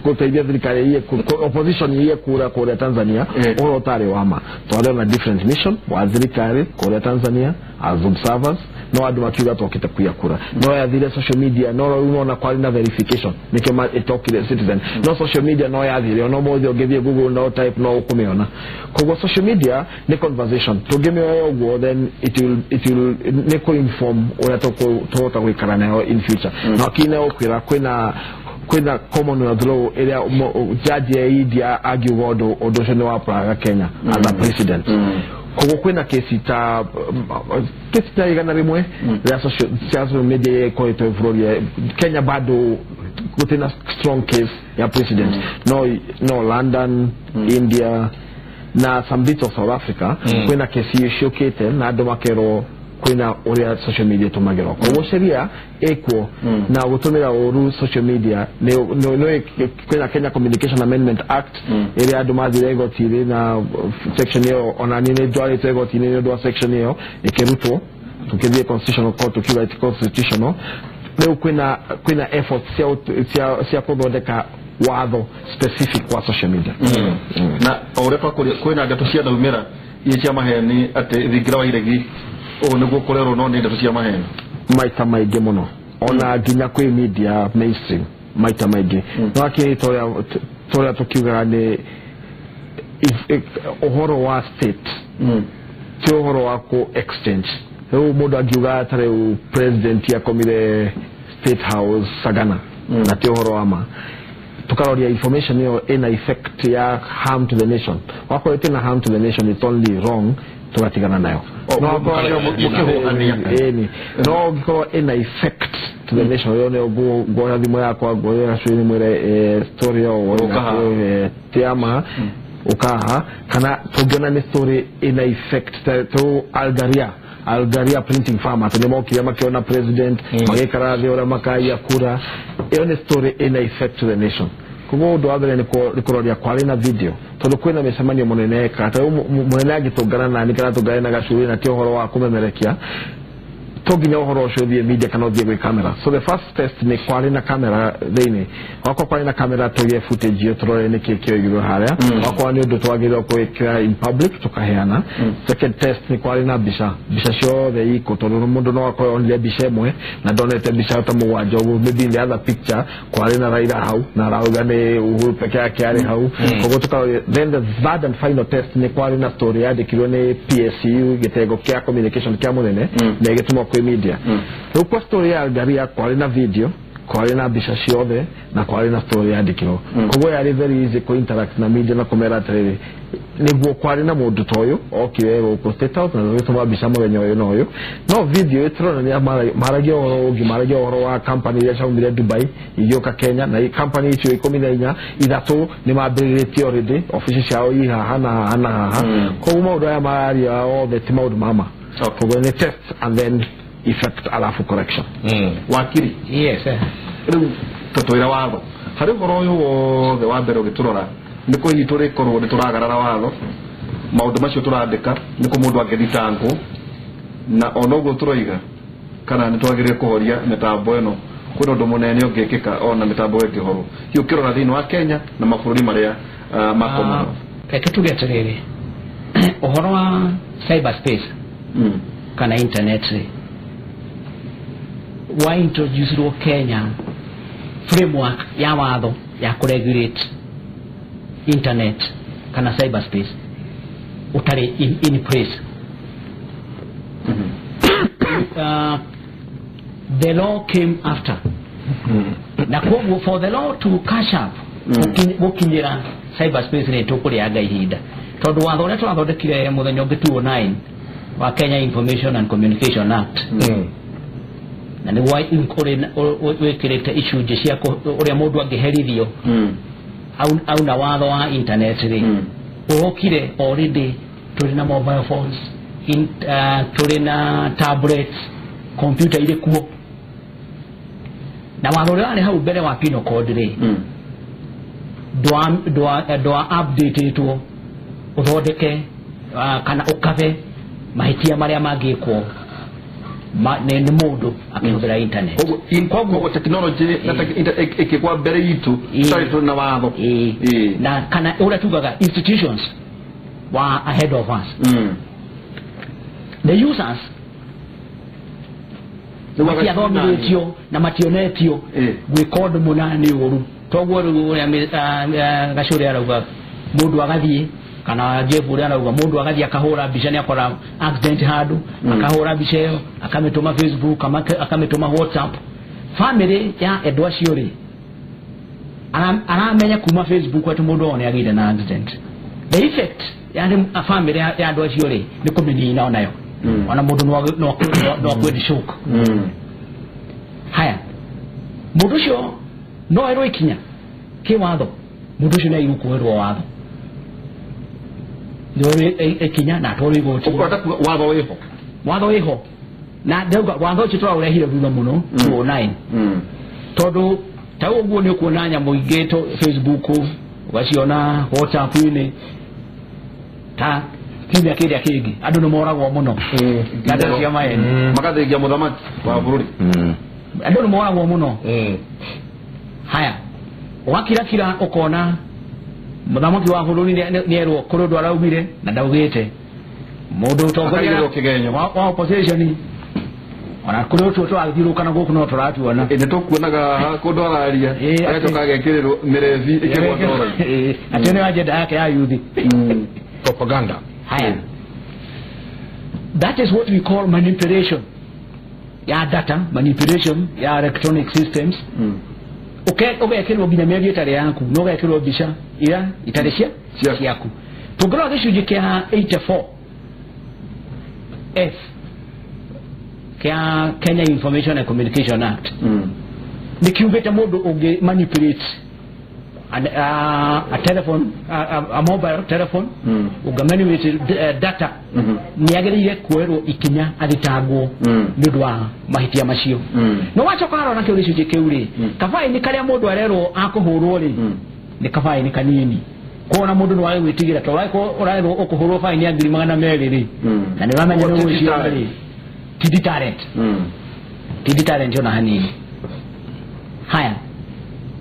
gũteithia thirikari iye opposition iye kura kũrĩa Tanzania, ũhoro ũtarĩ wa ma. Twarĩ na different mission wa thirikari kũrĩa Tanzania as observers, no andũ makiuga twokĩte kuiya kura. No yathire social media, no rĩu nona kwarĩ na verification nĩkĩo ĩtokire Citizen. No social media no yathire, ona ũmũthĩ ũngĩthiĩ Google no type no ũkũmĩona. Koguo social media nĩ conversation, tũngĩmĩoya ũguo then it will nĩ kũ-inform ũrĩa tũhota gũikara nayo in future. Na kine ũkwĩra kwĩna Commonwealth law ĩrĩa judge ya India angiuga ũndũ ũcio nĩ wa Praga Kenya as a president. Koguo kwĩna kesi ta 100 rĩa social media ĩkoretwo bũrũri Kenya bado gũtirĩ na strong case ya president. No London, India na some bits of South Africa kwĩna kesi ciũkĩte na andũ makerwo kwĩna ũrĩa social media ĩtũmagĩrwo. Koguo sheria ĩkuo na gũtũmĩra ũru social media nĩ kwĩna Kenya Communication Amendment Act ĩrĩa andũ mathire igoti-inĩ na section ĩyo ona niĩ nĩ ndwarĩtwo igoti-inĩ nĩ ũndũ wa section ĩyo ĩkĩrutwo tukĩthiĩ constitutional court tukiuga ti constitutional. Rĩu kwĩna effort cia kũthondeka watho specific wa social media. Na o ũrĩa twakũria kwĩna ndeto cia ndaumĩra iria cia maheni atĩ thingira wa iregi ũũ nĩguo kũrerwo no nĩ ndeto cia maheni maita maingĩ mũno ona nginya kwĩ media mainstream maita maingĩ. No akĩrĩ torĩa tũkiugaga nĩ ũhoro wa state ti ũhoro wa kũ exchange. Rĩu mũndũ angiuga ta rĩu president akomire State House Sagana na ti ũhoro wa ma, tukaroria information ĩyo ĩna effect ya harm to the nation. Wakorwo ĩtĩ na harm to the nation, it's only wrong, tugatigana nayo. No ũngĩkorwo ĩna effect to the nation, ĩyo nĩyo nguoya thimũ yakwa nguoya gacui mwĩre story ĩyo ti ya ma ũkaha, kana tũngĩona nĩ story ĩna effect ta Algaria printing farm atĩ nĩ mokire makĩona president magĩikara thĩ ũrĩa makaiya kura, ĩyo nĩ story ĩna effect to the nation. Koguo ũndũ wa mbere nĩ kũroria kwarĩ na video tondũ kwĩna mĩcemanio mũnene eka ta rĩu mũnene angĩtũngana nani kana tũngane na gacuri na ti ũhoro wa kũmemerekia to nginya ũhoro ũcio ũthiĩ media kana ũthiĩ gwĩ camera. So the first test nĩ kwarĩ na camera thĩinĩ. Wakorwo kwarĩ na camera tũgĩe footage ĩyo tũrore nĩkĩ kĩoigirwo harĩa. Wakorwo nĩ ũndũ twagĩrĩirwo gwĩkĩra in public tũkaheana. Second test nĩ kwarĩ na mbica ciothe iko tondũ mũndũ no akorwo onire mbica ĩmwe na ndonete mbica ta mũgwanja ũguo. Maybe in the other picture kwarĩ na Raila hau na arauga nĩ Uhuru peke yake arĩ hau. Koguo tũkaroria. Then the third and final test nĩ kwarĩ na story yandĩkirwo nĩ PSU gĩtengo kĩa communication kĩa mũnene na ĩgĩtũmwo kwĩ media. Rĩu kwa story ya Algaria kwarĩ na video, kwarĩ na mbica ciothe na kwarĩ na story yandĩkirwo. Koguo yarĩ very easy kũ interact na media na kũmera atĩrĩrĩ nĩguo kwarĩ na mũndũ ta ũyũ okire gũkũ State House na agĩtũma mbica mũthenya ũyũ na ũyũ. No video ĩtũronania maragia ũhoro ũngĩ, maragia ũhoro wa company iria ciaumire Dubai igĩũka Kenya na company icio 14 ithatũ nĩ mambĩrĩrĩtie already obici ciao i haha na haha na haha. Koguo maũndũ aya mararia othe ti maũndũ ma ma. Koguo nĩ test and then effect alafu correction. Wakiri. Yes. Rĩu tũtwĩra watho harĩ ũhoro ũyũ wothe wa mbere ũgĩtũrora nĩ kũ hihi tũrĩkorwo nĩ tũragarara watho maũndũ macio tũrandĩka nĩ kũ mũndũ angĩthitangwo na ona ũguo tũroiga kana nĩ twagĩrĩire kũhoria mĩtambo ĩno kwĩna ũndũ mũnene ũngĩkĩka ona mĩtambo ĩngĩhorwo hihi ũkĩrora thĩinĩ wa Kenya na mabũrũri marĩa ma Commonwealth. Reke tuge atĩrĩrĩ ũhoro wa cyberspace kana internet rĩ wa introduce Kenya framework ya watho ya kũregulate internet kana cyberspace ũtarĩ in place. The law came after. Na koguo for the law to catch up gũkinyĩra cyberspace nĩ tũkũrĩanga ihinda tondũ watho ũrĩa twathondekire mũthenya ũngĩ 2009 wa Kenya Information and Communication Act na nĩguo wĩkĩrĩte icunjĩ cia ũrĩa mũndũ angĩherithio auna watho wa internet rĩ ũrokire already tũrĩ na mobile phones tũrĩ na tablets, computer irĩ kuo na watho ũrĩa warĩ hau mbere wa penal code rĩ ndwa updatetwo ũthondeke kana ũkathe mahĩtia marĩa mangĩkwo nĩ mũndũ akĩhũthĩra internet. Koguo technology na ĩkĩgwa mbere itũ tũtarĩ tũrĩ na watho na kana ũrĩa tugaga institutions were ahead of us. The users matiathomithĩtio na mationetio gwĩka ũndũ mũna nĩ ũru. Toguo rĩu ũrĩa Gacũrĩ arauga mũndũ agathiĩ kana Jeff ũrĩa arauga mũndũ agathiĩ akahũra mbica nĩ akora accident handũ akahũra mbica ĩyo akamĩtũma Facebook akamĩtũma WhatsApp. Family ya andũ acio rĩ aramenya kuma Facebook atĩ mũndũ wao nĩ agĩire na accident. The effect ya family ya andũ acio rĩ nĩ kũmĩnina onayo. Ona mũndũ no akue shock. Haya, mũndũ ũcio no erwo ikinya kĩwatho, mũndũ ũcio nĩ agĩrĩirwo kuoerwo watho, nĩ ikinya na atwarwo igoti. Watho wĩho, watho wĩho, na ndauga watho ũcio tũraũrehire thutha mũno 2009, tondũ ta ũguo nĩ ũkuona nyamũ ingĩ Facebook, ũgaciona WhatsApp-inĩ, ta kiumia kĩrĩa kĩngĩ andũ nĩ moragwo mũno na ndeto cia maeni, magathengia mũthamaki wa bũrũri, andũ nĩ moragwo mũno. Haya, ũgakirakira ũkona mũthamaki wa bũrũri nĩ erwo kũrĩ ũndũ araugire na ndaugĩte, mũndũ ũtongoria wa opposition ona kũrĩ ũtuo tũrathiũrũkana gũkũ no tũratuona. Nĩ tũkuonaga kũndũ araria agacoka agekĩrĩrwo mĩrebi ĩkĩgwa ndoro, atĩ nĩ agenda yake ya youth propaganda. Haya, that is what we call manipulation ya data, manipulation ya electronic systems. Ũgekĩrwo nginya mĩario ĩtarĩ yaku, na ũgekĩrwo mbica ira itarĩ cia ciaku. Tũngĩrora gĩcunjĩ kĩa 84 F kĩa Kenya Information and Communication Act, nĩ kiugĩte mũndũ ũngĩ manipulate a telephone, a mobile telephone, ũngĩ data, nĩ agĩrĩire kuoerwo ikinya athitangwo nĩ ũndũ wa mahĩtia macio. No wacoka warora nakĩo gĩcunjĩ kĩu rĩ, kabaini karĩa mũndũ arerwo akũhũrwo rĩ, nĩ kabaini kanini. Kuona mũndũ no wage gwĩtigĩra, tondũ ũrerwo ũkũhũrwo baini ya 200,000 rĩ, na nĩ ũramenya nĩ ũgwĩciria rĩ, ti deterrent, ti deterrent ona hanini. Haya,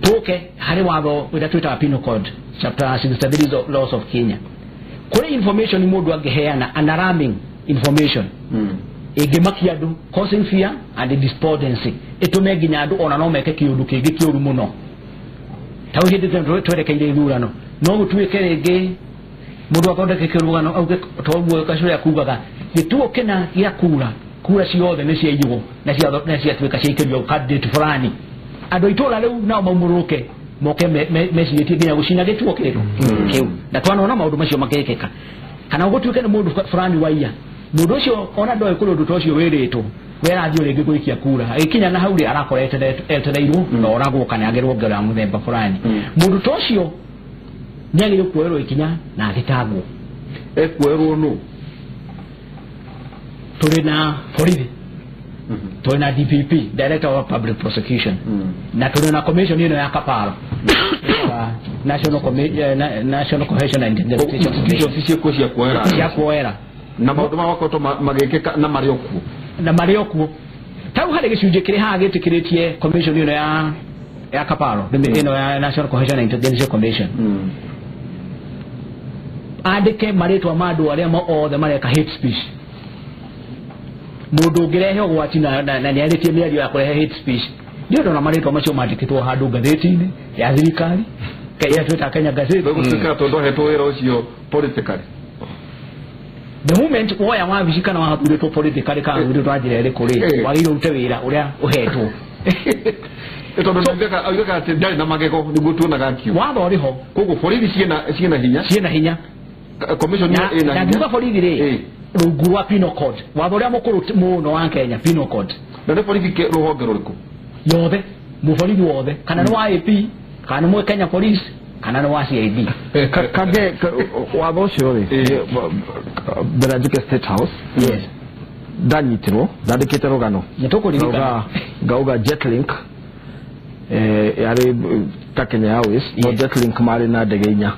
tuke harĩ watho ũrĩa twĩtaga Penal Code chapter 63 laws of Kenya, kũrĩ information mũndũ angĩheana, an alarming information ĩngĩmakia andũ, causing fear and despondency, ĩtũme nginya andũ ona no meke kĩũndũ kĩngĩ kĩũru mũno. Ta rĩu hĩndĩ twerekeire ithurano, no gũtuĩke rĩngĩ mũndũ athondeke kĩrũgano auge toguo Gacũrĩ akugaga gĩtuo kĩna gĩa kura, kura ciothe nĩ ciaiywo na ciatuĩka ciaikĩrio candidate fulani, andũ itũra rĩu nao maumũrũke moke mecirĩtie nginya gũcina gĩtuo kĩu kĩu, na twanona maũndũ macio makekĩka. Kana gũtuĩke nĩ mũndũ fulani waiya, mũndũ ũcio ona ndoĩ kũrĩ ũndũ ta ũcio wĩrĩtwo, we arathiĩ rĩngĩ gũikia kura, agĩkinya na hau rĩ arakora etereirwo na oragwo kana agerwo ngero ya mũthemba fulani. Mũndũ ta ũcio nĩ agĩrĩirwo kuoerwo ikinya na athitangwo. Ekuoerwo nũ? Tũrĩ na borithi, tũrĩ na DPP, Director of Public Prosecution, na tũrĩ na commission ĩno ya Kaparo, National Cohesion and Integration Commission, ciĩkuo cia kuoera, cia kuoera na maũndũ magokoretwo magĩkĩka na marĩ o kuo, na marĩ o kuo. Tau harĩ gĩcunjĩ kĩrĩ haha gĩtĩkĩrĩtie commission ĩno ya Kaparo, ĩno ya National Cohesion and Integration Commission, andĩke marĩtwa ma andũ arĩa othe mareka hate speech. Mũndũ ũngĩrehe ũgwati na nĩarĩtie mĩario ya kũrehe hate speech, nĩ ũndũ na marĩtwa macio mandĩkĩtwo handũ ngathĩti-inĩ ya thirikari ĩrĩa twĩtaga Kenya Gazette. Gũtuĩka tondũ ahetwo wĩra ũcio politically. The moment woya wabici kana wathurĩtwo politically kana wathurĩtwo na njĩra ĩrĩkũ rĩ, wagĩrĩirwo ũrute wĩra ũrĩa ũhetwo. Tondũ augaga atĩ ndarĩ na magego nĩguo tuonaga akiuga. Watho ũrĩ ho. Koguo borithi ciĩna hinya, ciĩna hinya, commission ĩna hinya. Na ngiuga borithi rĩ, rungu rwa Penal Code, watho ũrĩa mũkũrũ mũno wa Kenya, Penal Code. Na nĩ borithi rũhonge rũrĩkũ? Yothe, mũborithi wothe, kana nĩ wa AP, kana nĩ Kenya Police, kana nĩ wa CID. Kage watho ũcio rĩ, mbere njuke State House, yes, ndanyitirwo ndandĩkĩte rũgano, nĩ tũkũririkana, ngauga Jetlink yarĩ ta Kenya Airways, no Jetlink marĩ na ndege inya.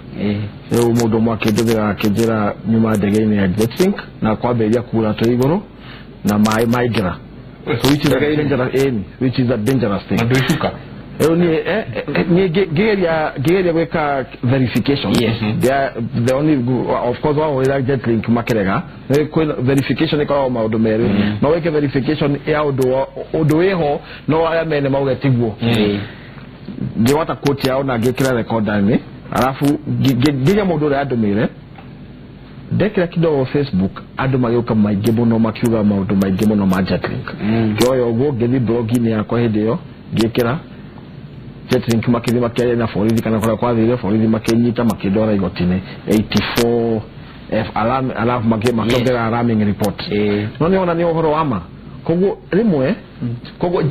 Rĩu mũndũ ũmwe akĩndũmĩra akĩnjĩra nyuma ndege-inĩ ya Jetlink na kwambĩrĩria kura twĩ igũrũ na maĩ maingĩra, so which is a dangerous, which is a dangerous thing. Rĩu niĩ ngĩgeria gwĩka verification, the only of course wahũrĩra Jetlink makĩrega, verification ĩkoragwo maũndũ merĩ, no wĩke verification ya ũndũ wĩho no arĩa mene mauge tiguo. Ngĩgwata quote yao na ngĩkĩra recorder-inĩ, alafu nginya mũndũ ũrĩa andũmĩire, ndekĩra kidogo Facebook, andũ magĩũka maingĩ mũno makiuga maũndũ maingĩ mũno ma Jetlink. Ngĩoya ũguo ngĩthiĩ blog-inĩ yakwa hĩndĩ ĩyo ngĩkĩra Jetlink makĩthiĩ makĩaria na borithi kana kũrĩa kwathire borithi makĩnyita makĩndwara igoti-inĩ 84 F alarm alafu makĩongerera alarming report. No nĩ ona nĩ ũhoro wa ma. Koguo rĩmwe koguo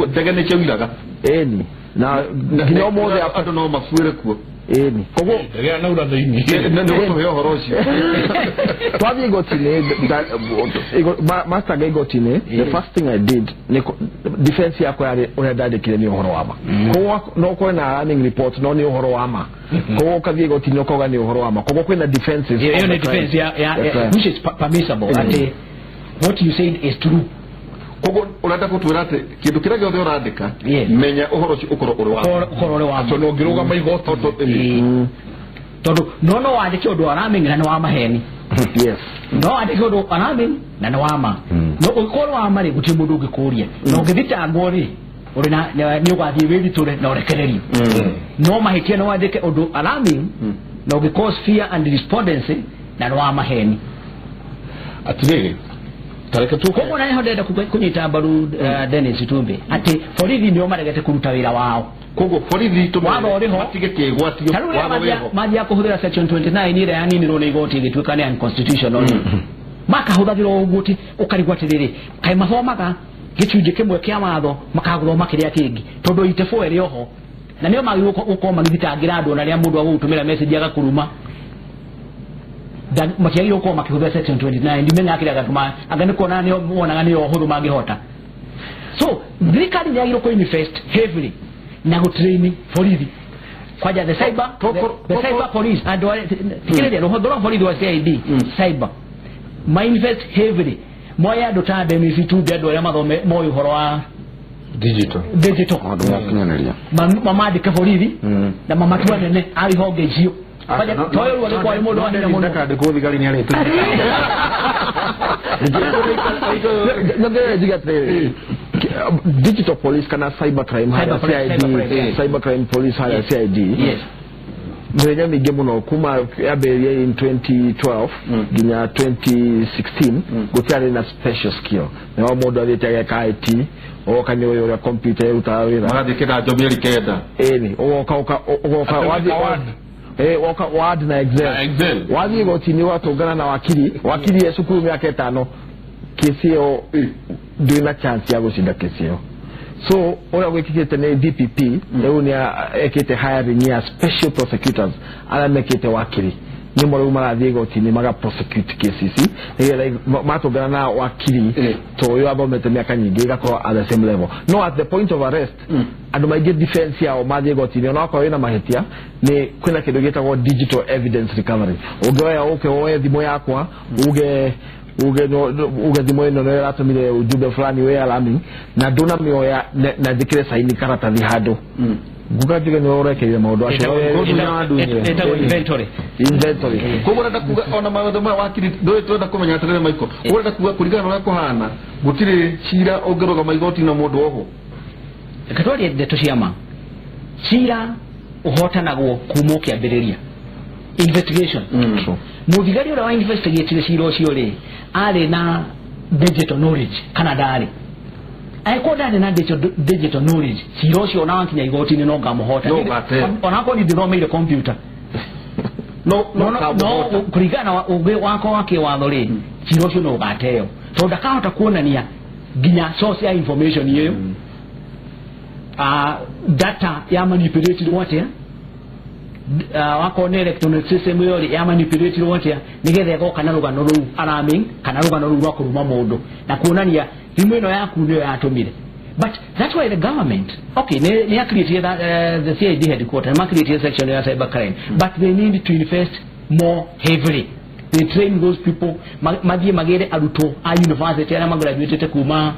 ndege nĩ ciairaga. Ĩni na nginya ũmũthĩ andũ no mabuĩre kuo. Ĩni koguo ndege na ura thĩinĩ nĩ gũtũhe ũhoro ũcio. Twathiĩ igoti-inĩ master igoti-inĩ, the first thing I did nĩ defense yakwa yarĩ ũrĩa ndandĩkire nĩ ũhoro wa ma. Koguo no ũkorwo na alarming report no nĩ ũhoro wa ma. Koguo ũkathiĩ igoti-inĩ ũkauga nĩ ũhoro wa ma. Koguo kwĩna defenses. Hiyo ni defense ya which is permissible. Ati what you said is true. Koguo ũrenda gũtwĩra atĩ kĩndũ kĩrĩa gĩothe ũrandĩka menya ũhoro ũcio ũkorwo ũrĩ wa ũkorwo ũrĩ wa ma. Tondũ ũngĩrũgama igoti tondũ no wandĩke ũndũ alarming na nĩ wa maheni. Yes. No wandĩke ũndũ alarming na nĩ wa ma. No ũngĩkorwo wa ma rĩ gũtirĩ mũndũ ũngĩkũria. Na ũngĩthitangwo rĩ ũrĩ na nĩ ũgathiĩ wĩthitũre na ũrekererio. No mahĩtia no wandĩke ũndũ alarming na ũngĩ cause fear and despondency na nĩ wa maheni. Atĩrĩrĩ tareke tu koguo na niho ndenda kunyita mbaru Dennis Itumbi ati borithi nio maregete kuruta wira wao. Koguo borithi watho ũrĩ ho matige kĩgwatio watho wĩ ho mathiaga kũhũthĩra section 29 ĩrĩa yaninirwo nĩ igoti ĩgĩtuĩka nĩ unconstitutional. Makahũthagĩrwo ũguo ti ũkarigwo atĩrĩrĩ kaĩ mathomaga gĩcunjĩ kĩmwe kĩa watho makagũthoma kĩrĩa kĩngĩ tondũ 84 ĩrĩ oho na nĩo magĩrĩirwo gũkorwo magĩthitangĩra andũ ona rĩrĩa mũndũ agũgũtũmĩra message agakuruma matiagĩrĩirwo gũkorwo makĩhũthĩra section 29 ndimenyaga kĩrĩa gatũma anga nĩ kuona nĩo monaga nĩyo ũhũthũ mangĩhota. So thirikari nĩ yagĩrĩirwo kũ-invest heavily na gũtrain borithi kwanja the cyber the cyber police andũ tikĩrĩria rũhonge rwa borithi rwa CID cyber ma invest heavily moya andũ ta Dennis Itumbi andũ arĩa mathome moĩ ũhoro wa digital maũndũ ma ũkinyanĩria mamandĩke borithi na mamatua nene a ihonge icio. Toyo ruo kwa mũndũ wa hinya mũno ndakandĩkwo thigari nĩ arĩtũ. Nĩ atĩrĩrĩ digital police kana cyber crime harĩa CID cyber crime police harĩa CID mĩthenya mĩingĩ mũno kuma yambĩrĩria in 2012 nginya 2016 gũtiarĩ na special skill. Nĩho mũndũ athiĩte ageka IT ũgoka nĩ ũyũ ũrĩa computer ĩrutaga wĩra magathiĩ kĩganjo mĩeri 9. Ĩni ũgoka ũgoka wathiĩ woka Word na Excel wathiĩ igoti-inĩ ũgatũngana na wakiri e cukuru mĩaka 5 kesi ĩyo ndwĩna chance ya gũcinda kesi ĩyo. So ũrĩa gwĩkĩkĩte nĩ DPP rĩu nĩ ekĩte hiring ya special prosecutors arĩa mekĩte wakiri nĩmo rĩu marathiĩ igoti-inĩ maga prosecute cases nĩgetha matũngana na wakiri to ũyũ athomete mĩaka nyingĩ ĩgakorwo at the same level. No at the point of arrest andũ maingĩ defense yao mathiĩ igoti-inĩ ona okorwo wĩna mahĩtia nĩ kwĩna kĩndũ gĩtagwo digital evidence recovery. Ũngĩoya ũke woe thimũ yakwa uge thimũ ĩno nĩyo ĩratũmire ujumbe fulani wĩ alarming na ndũnamĩoya na njĩkĩre saini karatathi handũ nguga njuge nĩwe ũrekeire maũndũ acio ĩtagwo inventory. Koguo ũrenda kuga ona maũndũ maya wakiri ndũĩ twenda kũmenya atĩrĩrĩ Michael ũrenda kuga kũringana na ũrĩa kũhana gũtirĩ cira ũngĩrũgama igoti na mũndũ ohwo. Reke twarie ndeto cia ma. Cira ũhotanagwo kuma ũkĩambĩrĩria investigation. Mũthigari ũrĩa wa investigate cira ũcio rĩ arĩ na digital knowledge kana ndarĩ? Angĩkorwo ndarĩ na digital knowledge cira ũcio ona wakinya igoti-inĩ no ngamũhota onakorwo niĩ ndithomeire computer no kũringana na ũgĩ wakwa wa kĩwatho rĩ cira ũcio no ũgateo tondũ ndakahota kuonania nginya source ya information ĩyo data ya manipulated atĩa wakorwo nĩ electronic system ĩyo rĩ ya manipulated atĩa nĩgetha ĩgoka na rũgano rũu alarming kana rũgano rũu rwa kũruma mũndũ na kuonania thimũ ĩno yaku nĩyo yatũmire. But that's why the government okay nĩ created the CID headquarters ma created section ya cyber crime but they need to invest more heavily. They train those people mathiĩ magĩre arutwo a university arĩa magraduatete kuma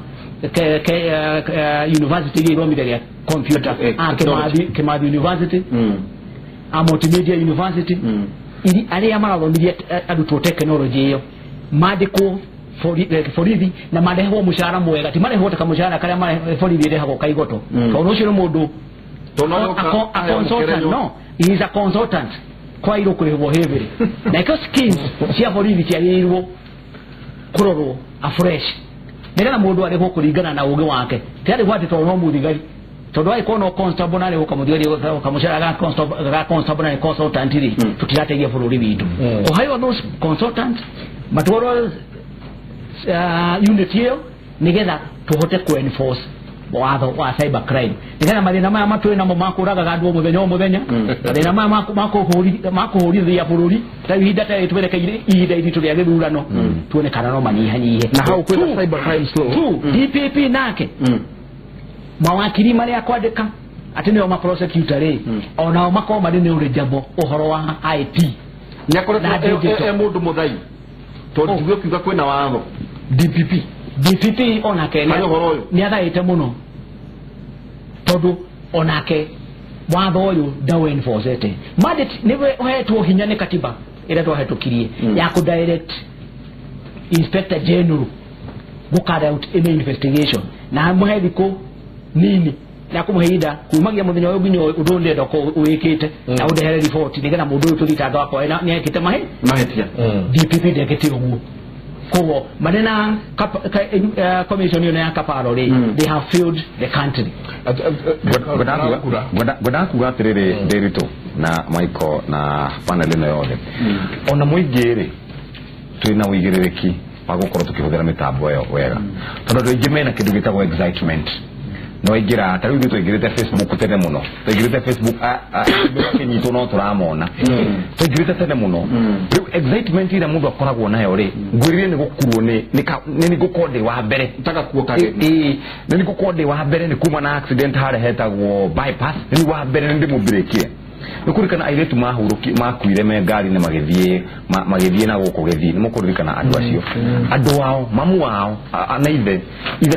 university iria iromithagia computer Kimathi University a Multimedia University arĩa marathomithia arutwo technology ĩyo mandĩkwo borithi na marehwo mũcara mwega ti marehwo ta kamũcara karĩa borithi ĩrehagwo kaigoto tondũ ũcio nĩ mũndũ a consultant. No, he is a consultant kwairwo kũrĩhwo heavily na ikĩo skills cia borithi ciagĩrĩirwo kũrorwo afresh nĩgetha mũndũ arĩhwo kũringana na ũgĩ wake ti arĩhwo atĩ tondũ no mũthigari. Tondu angĩkorwo no constable na rĩ ũkamũcara ga constable na consultant rĩ, tũtirateithia bũrũri witũ. Ũhaiwa those consultants matwarwo unit ĩyo nĩgetha tũhote ku enforce watho wa cyber crime, nĩgetha mathĩna maya matwĩ namo makũragaga andũ o mũthenya o mũthenya, mathĩna maya makũhũrithia bũrũri ta ihinda ta rĩrĩ twerekeire ihinda iritũ rĩa gĩthurano, tuone kana no manyihanyihe. Na hau kwĩna cyber crime law. Two, DPP nake mawakiri marĩa kwandĩka atĩ nĩo ma prosecutor rĩ, onao makorwo marĩ nĩ ũrĩjabo ũhoro wa IT. Nĩakoretwo e mũndũ mũthai tondũ njigue kiuga kwĩna watho DPP DPP onake nĩ athaĩte mũno tondũ onake watho ũyũ ndaũ enforcete. Mandate nĩwe ũhetwo hinya nĩ katiba ĩrĩa twahetũkirie ya kũ direct Inspector General go carry out any investigation na amũhe thikũ nini na kũmũhe ihinda kumagia mũthenya ũyũ nginya ũndũ ũyũ ndĩrenda ũkorwo wĩkĩte na ũndehere riboti nĩgetha mũndũ ũyũ tũthitanga wakwa nĩ ekĩte mahĩtia. DPP ndekĩte ũguo. Koguo marĩ na commission ĩyo ya Kaparo rĩ, they have failed the country. Ngwendaga kuga atĩrĩrĩ Ndiritu na Michael na panel ĩno yothe, ona mũingĩ rĩ twĩna ũigĩrĩrĩki wa gũkorwo tũkĩhũthĩra mĩtambo ĩyo wega, tondũ andũ aingĩ mena kĩndũ gĩtagwo excitement. No ingĩra ta rĩu ithuĩ twaingĩrĩte Facebook tene mũno, twaingĩrĩte Facebook makĩnyitwo no tũramona, twaingĩrĩte tene mũno. Rĩu excitement ĩrĩa mũndũ akoragwo nayo rĩ, ngwĩrire nĩ gũkuo nĩ ngũkorwo ndĩ wa mbere nĩ ngũkorwo ndĩ wa mbere nĩ kuma na accident harĩa hetagwo bypass, nĩ wa mbere nĩ ndĩmũmbĩrĩkie. Nĩ kũririkana airĩtu makuire me ngari-inĩ magĩthiĩ na gũkũ gĩthiĩ, nĩ mũkũririkana andũ acio, andũ ao mamu wao na ithe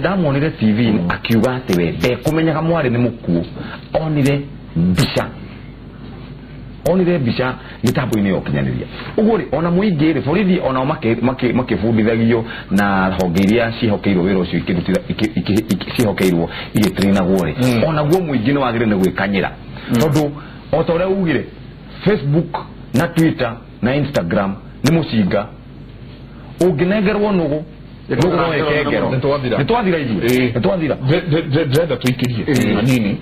ndamuonire TV akiuga atĩ we ndekũmenyaga mwarĩ nĩ mũkuũ, onire mbica mĩtambo-inĩ ya ũkinyanĩria. Ũguo rĩ ona mũingĩ rĩ borithi onao makĩbundithagio na honge iria ciĩhokeirwo wĩra ũcio ciĩhokeirwo igĩtrainagwo rĩ, onaguo mũingĩ nĩ wagĩrĩire nĩ gwĩkanyĩra, tondũ o ta ũrĩa ugire Facebook na Twitter na Instagram nĩ mũcinga ũngĩnengerwo nũgũ nũgũ no ĩkengero. Nĩ twathira ithuĩ, nĩ twathira. Ndĩrenda tũikĩrie hanini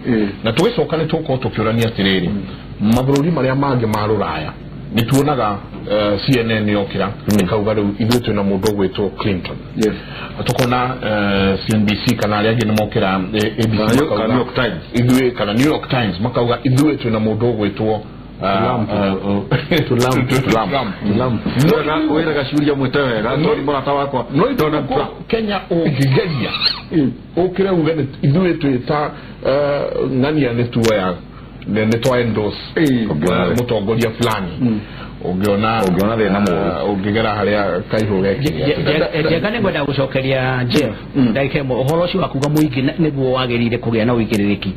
na tũgĩcoka nĩ tũgũkorwo tũkĩũrania atĩrĩrĩ, mabũrũri marĩa mangĩ ma rũraya nĩ tuonaga CNN yokĩra ĩkauga rĩu ithuĩ twĩna mũndũ ũgwĩtwo Clinton, tukona CNBC kana arĩa angĩ nĩ mokĩra ABC makauga ithuĩ, kana New York Times makauga ithuĩ twĩna mũndũ ũgwĩtwo Trump. Wĩraga ciũria mwĩte wega tondũ mũrata wakwa Donald Trump. Kenya ũngĩgeria ũkĩre uge ithuĩ twĩ ta ng'ania nĩ tuoya nĩ twa endorse mũtongoria fulani, ũngĩona thĩna mũũru ũngĩgera harĩa kaihũ gekire. Njega nĩ ngwenda gũcokeria Jeff ndagĩka ĩmwe ũhoro ũcio wa kuga mũingĩ nĩguo wagĩrĩire kũgĩa na ũigĩrĩrĩki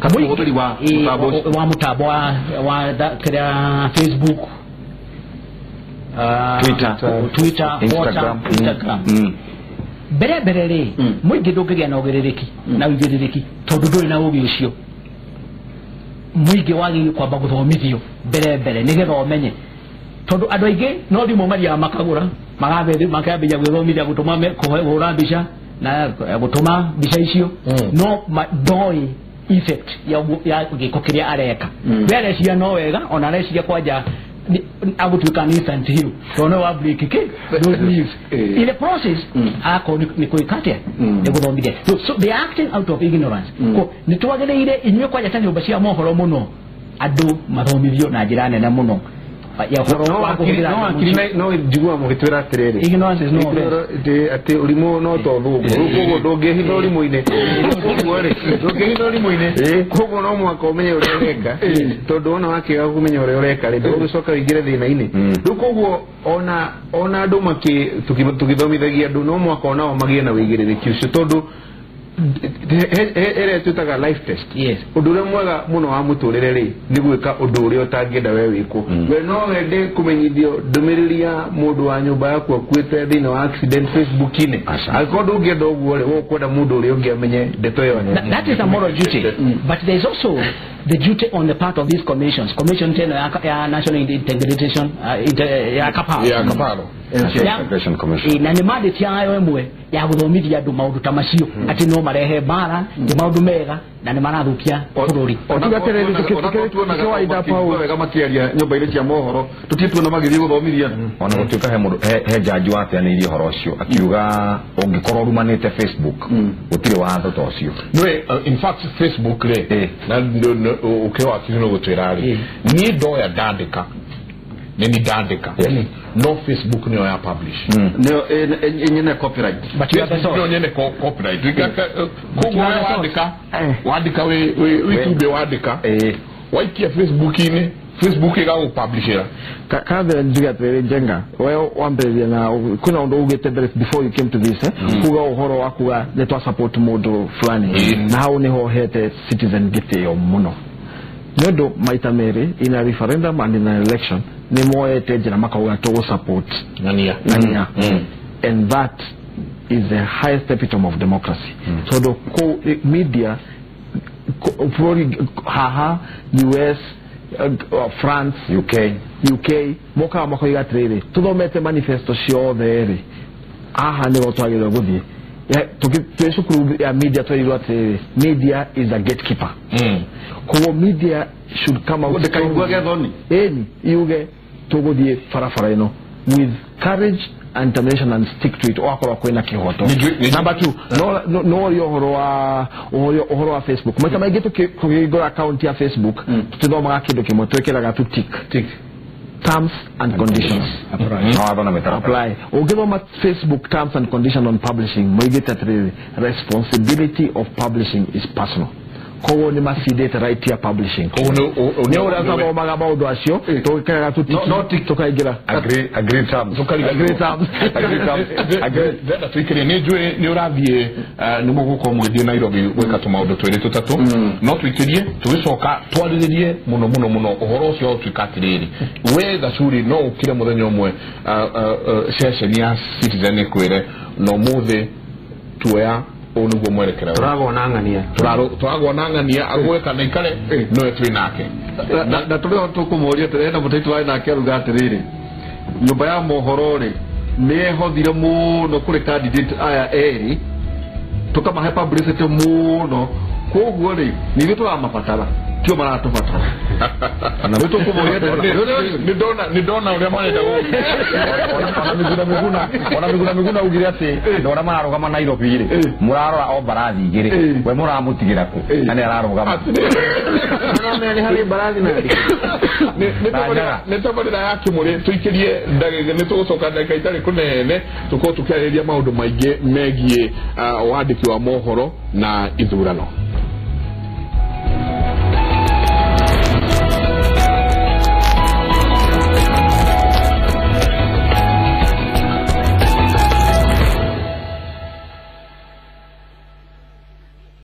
ũhũthĩri wa mũtambo wa kĩrĩa Facebook, Twitter, WhatsApp, Instagram. Mbere mbere rĩ mũingĩ ndũngĩgĩa na ũgĩrĩrĩki na ũigĩrĩrĩki tondũ ndũrĩ na ũgĩ ũcio. Mũingĩ wagĩrĩire kwamba gũthomithio mbere mbere nĩgetha ũmenye, tondũ andũ aingĩ no thimũ mathiaga makagũra makambĩrĩria gwĩthomithia gũtũma kũhũra mbica na gũtũma mbica icio, no ndoĩ effect ya gĩko kĩrĩa areka. We areciria no wega, ona areciria kwanja agũtuĩka nĩ instant hero tondũ no wa break kĩ those news in the process akorwo nĩ kwĩka atĩa nĩ gũthomithia. So they are acting out of ignorance. Ko nĩ twagĩrĩire inyuĩ kwanja ta nyũmba cia mohoro mũno andũ mathomithio na njĩra nene mũno ya ũhoro wa kũhũthĩra. No njiguaga mũgĩtwĩra atĩrĩrĩ, ignorance is no offense, atĩ ũrimũ no to thũngũ, rĩu koguo ndũngĩhitha ũrimũ-inĩ, koguo rĩ ndũngĩhitha ũrimũ-inĩ, koguo no mũhaka ũmenye ũrĩa ũreka, tondũ wona wakĩaga kũmenya ũrĩa ũreka rĩ ndũgũcoka ũingĩre thĩna-inĩ. Rĩu koguo ona andũ tũgĩthomithagia andũ no mũhaka onao magĩe na ũigĩrĩrĩki ũcio, tondũ ĩrĩa twĩtaga life test. Ũndũ ũrĩa mwega mũno wa mũtũrĩre rĩ nĩ gwĩka ũndũ ũrĩa ũtangĩenda we wĩkwo. We no wende kũmenyithio ndũmĩrĩri ya mũndũ wa nyũmba yaku akuĩte thĩinĩ wa accident Facebook-inĩ, angĩkorwo ndũngĩenda ũguo rĩ, we ũkwenda mũndũ ũrĩa ũngĩ amenye ndeto ĩyo. That is a moral duty, but there is also the duty on the part of these commissions, commission teno ya National Integration ya Kaparo, ya Kaparo Integration Commission, na nĩ mandate yayo ĩmwe ya gũthomithia andũ maũndũ ta macio atĩ no marehe mbara, ti maũndũ mega na nĩ marathukia bũrũri. Wega makĩaria nyũmba-inĩ cia mohoro tũtirĩ tuona magĩthiĩ gũthomithia andũ. Ona gũtuĩka he mũndũ he jaji wateanĩirie ũhoro ũcio akiuga ũngĩkorwo ũrumanĩte Facebook gũtirĩ watho ta ũcio. Nĩ in fact Facebook rĩ na ũkĩrĩ wakiri no gũtwĩra rĩ, niĩ ndoya ndandĩka nĩ ni ndandĩka no Facebook nĩyo ya publish, nĩyo nyene copyright, but nĩyo nyene copyright. Koguo we wandĩka wandĩka wĩ itumbĩ wandĩka waikia Facebook-inĩ, Facebook ĩgagũpublishĩra. Kambere njuge atĩrĩrĩ Njenga, we wambĩrĩria na kwĩna ũndũ ugĩte mbere before you came to this, kuga ũhoro wa kuga nĩ twa support mũndũ fulani, na hau nĩho hete Citizen gĩtĩo mũno nĩ ũndũ maita merĩ in a referendum and in an election nĩ moete njĩra makauga tũgũ support ng'ania, and that is the highest epitome of democracy. Tondũ kũu media bũrũri haha US, France, UK mokaga makoiga atĩrĩrĩ tũthomete manifesto ciothe rĩ, haha nĩho twagĩrĩirwo gũthiĩ. Twĩ cukuru ya media twerirwo atĩrĩrĩ media is a gatekeeper. Koguo media should come out ndĩkaiguage thoni, ĩni yuge tũgũthiĩ barabara ĩno with courage and determination and stick to it, oakorwo kwĩna kĩhoto. Number 2, no ũria ũhoro wa Facebook. Maita maingĩ tũkĩhingũra account ya Facebook tũtithomaga kĩndũ kĩmwe, twĩkĩraga tu tick terms and conditions apply. Ũngĩthoma Facebook terms and conditions on publishing moigĩte atĩrĩrĩ responsibility of publishing is personal. Koguo nĩ macindĩte right ya publishing. Nĩ ũrĩa tũthomaga maũndũ acio tũgĩkĩraga tu tick tũkaingĩra agree terms, agree terms. Ndĩrenda tũikĩrie, nĩ njũĩ nĩ ũrathiĩ nĩ mũgũkorwo mũgĩthiĩ Nairobi gwĩka tũmaũndũ twĩrĩ tũtatũ, no tũikĩrie tũgĩcoka twarĩrĩrie mũno mũno mũno ũhoro ũcio wa gũtuĩka atĩrĩrĩ we Gacuri no ũkire mũthenya ũmwe ceceni ya Citizen ĩkwĩre no mũthĩ tuoya ũũ nĩguo mwerekera tũragwo na ng'ania, tũragwo na ng'ania agwe kana ikare nowe twĩ nake. Na tũrĩ ho tũkũmũria atĩrĩ, hena mũteti warĩ nake aruga atĩrĩrĩ nyũmba ya mohoro rĩ nĩ yehothire mũno kũrĩ candidate aya erĩ tũkamahe publicity mũno, koguo rĩ nĩ ithuĩ tũramabatara tio maratũbatara. Nĩ tũkũmũria nĩ ndona ũrĩa marenda ona Miguna Miguna ugire atĩ ndona mararũgama Nairobi rĩ mũrarora o mbarathi igĩrĩ, we mũramũtigĩra kũ na nĩ ararũgama nĩ tabarĩra ya Kĩmũrĩ. Tũikĩrie ndagĩka, nĩ tũgũcoka ndagĩka itarĩ kũnene tũkorwo tũkĩarĩrĩria maũndũ maingĩ megiĩ wandĩki wa mohoro na ithurano.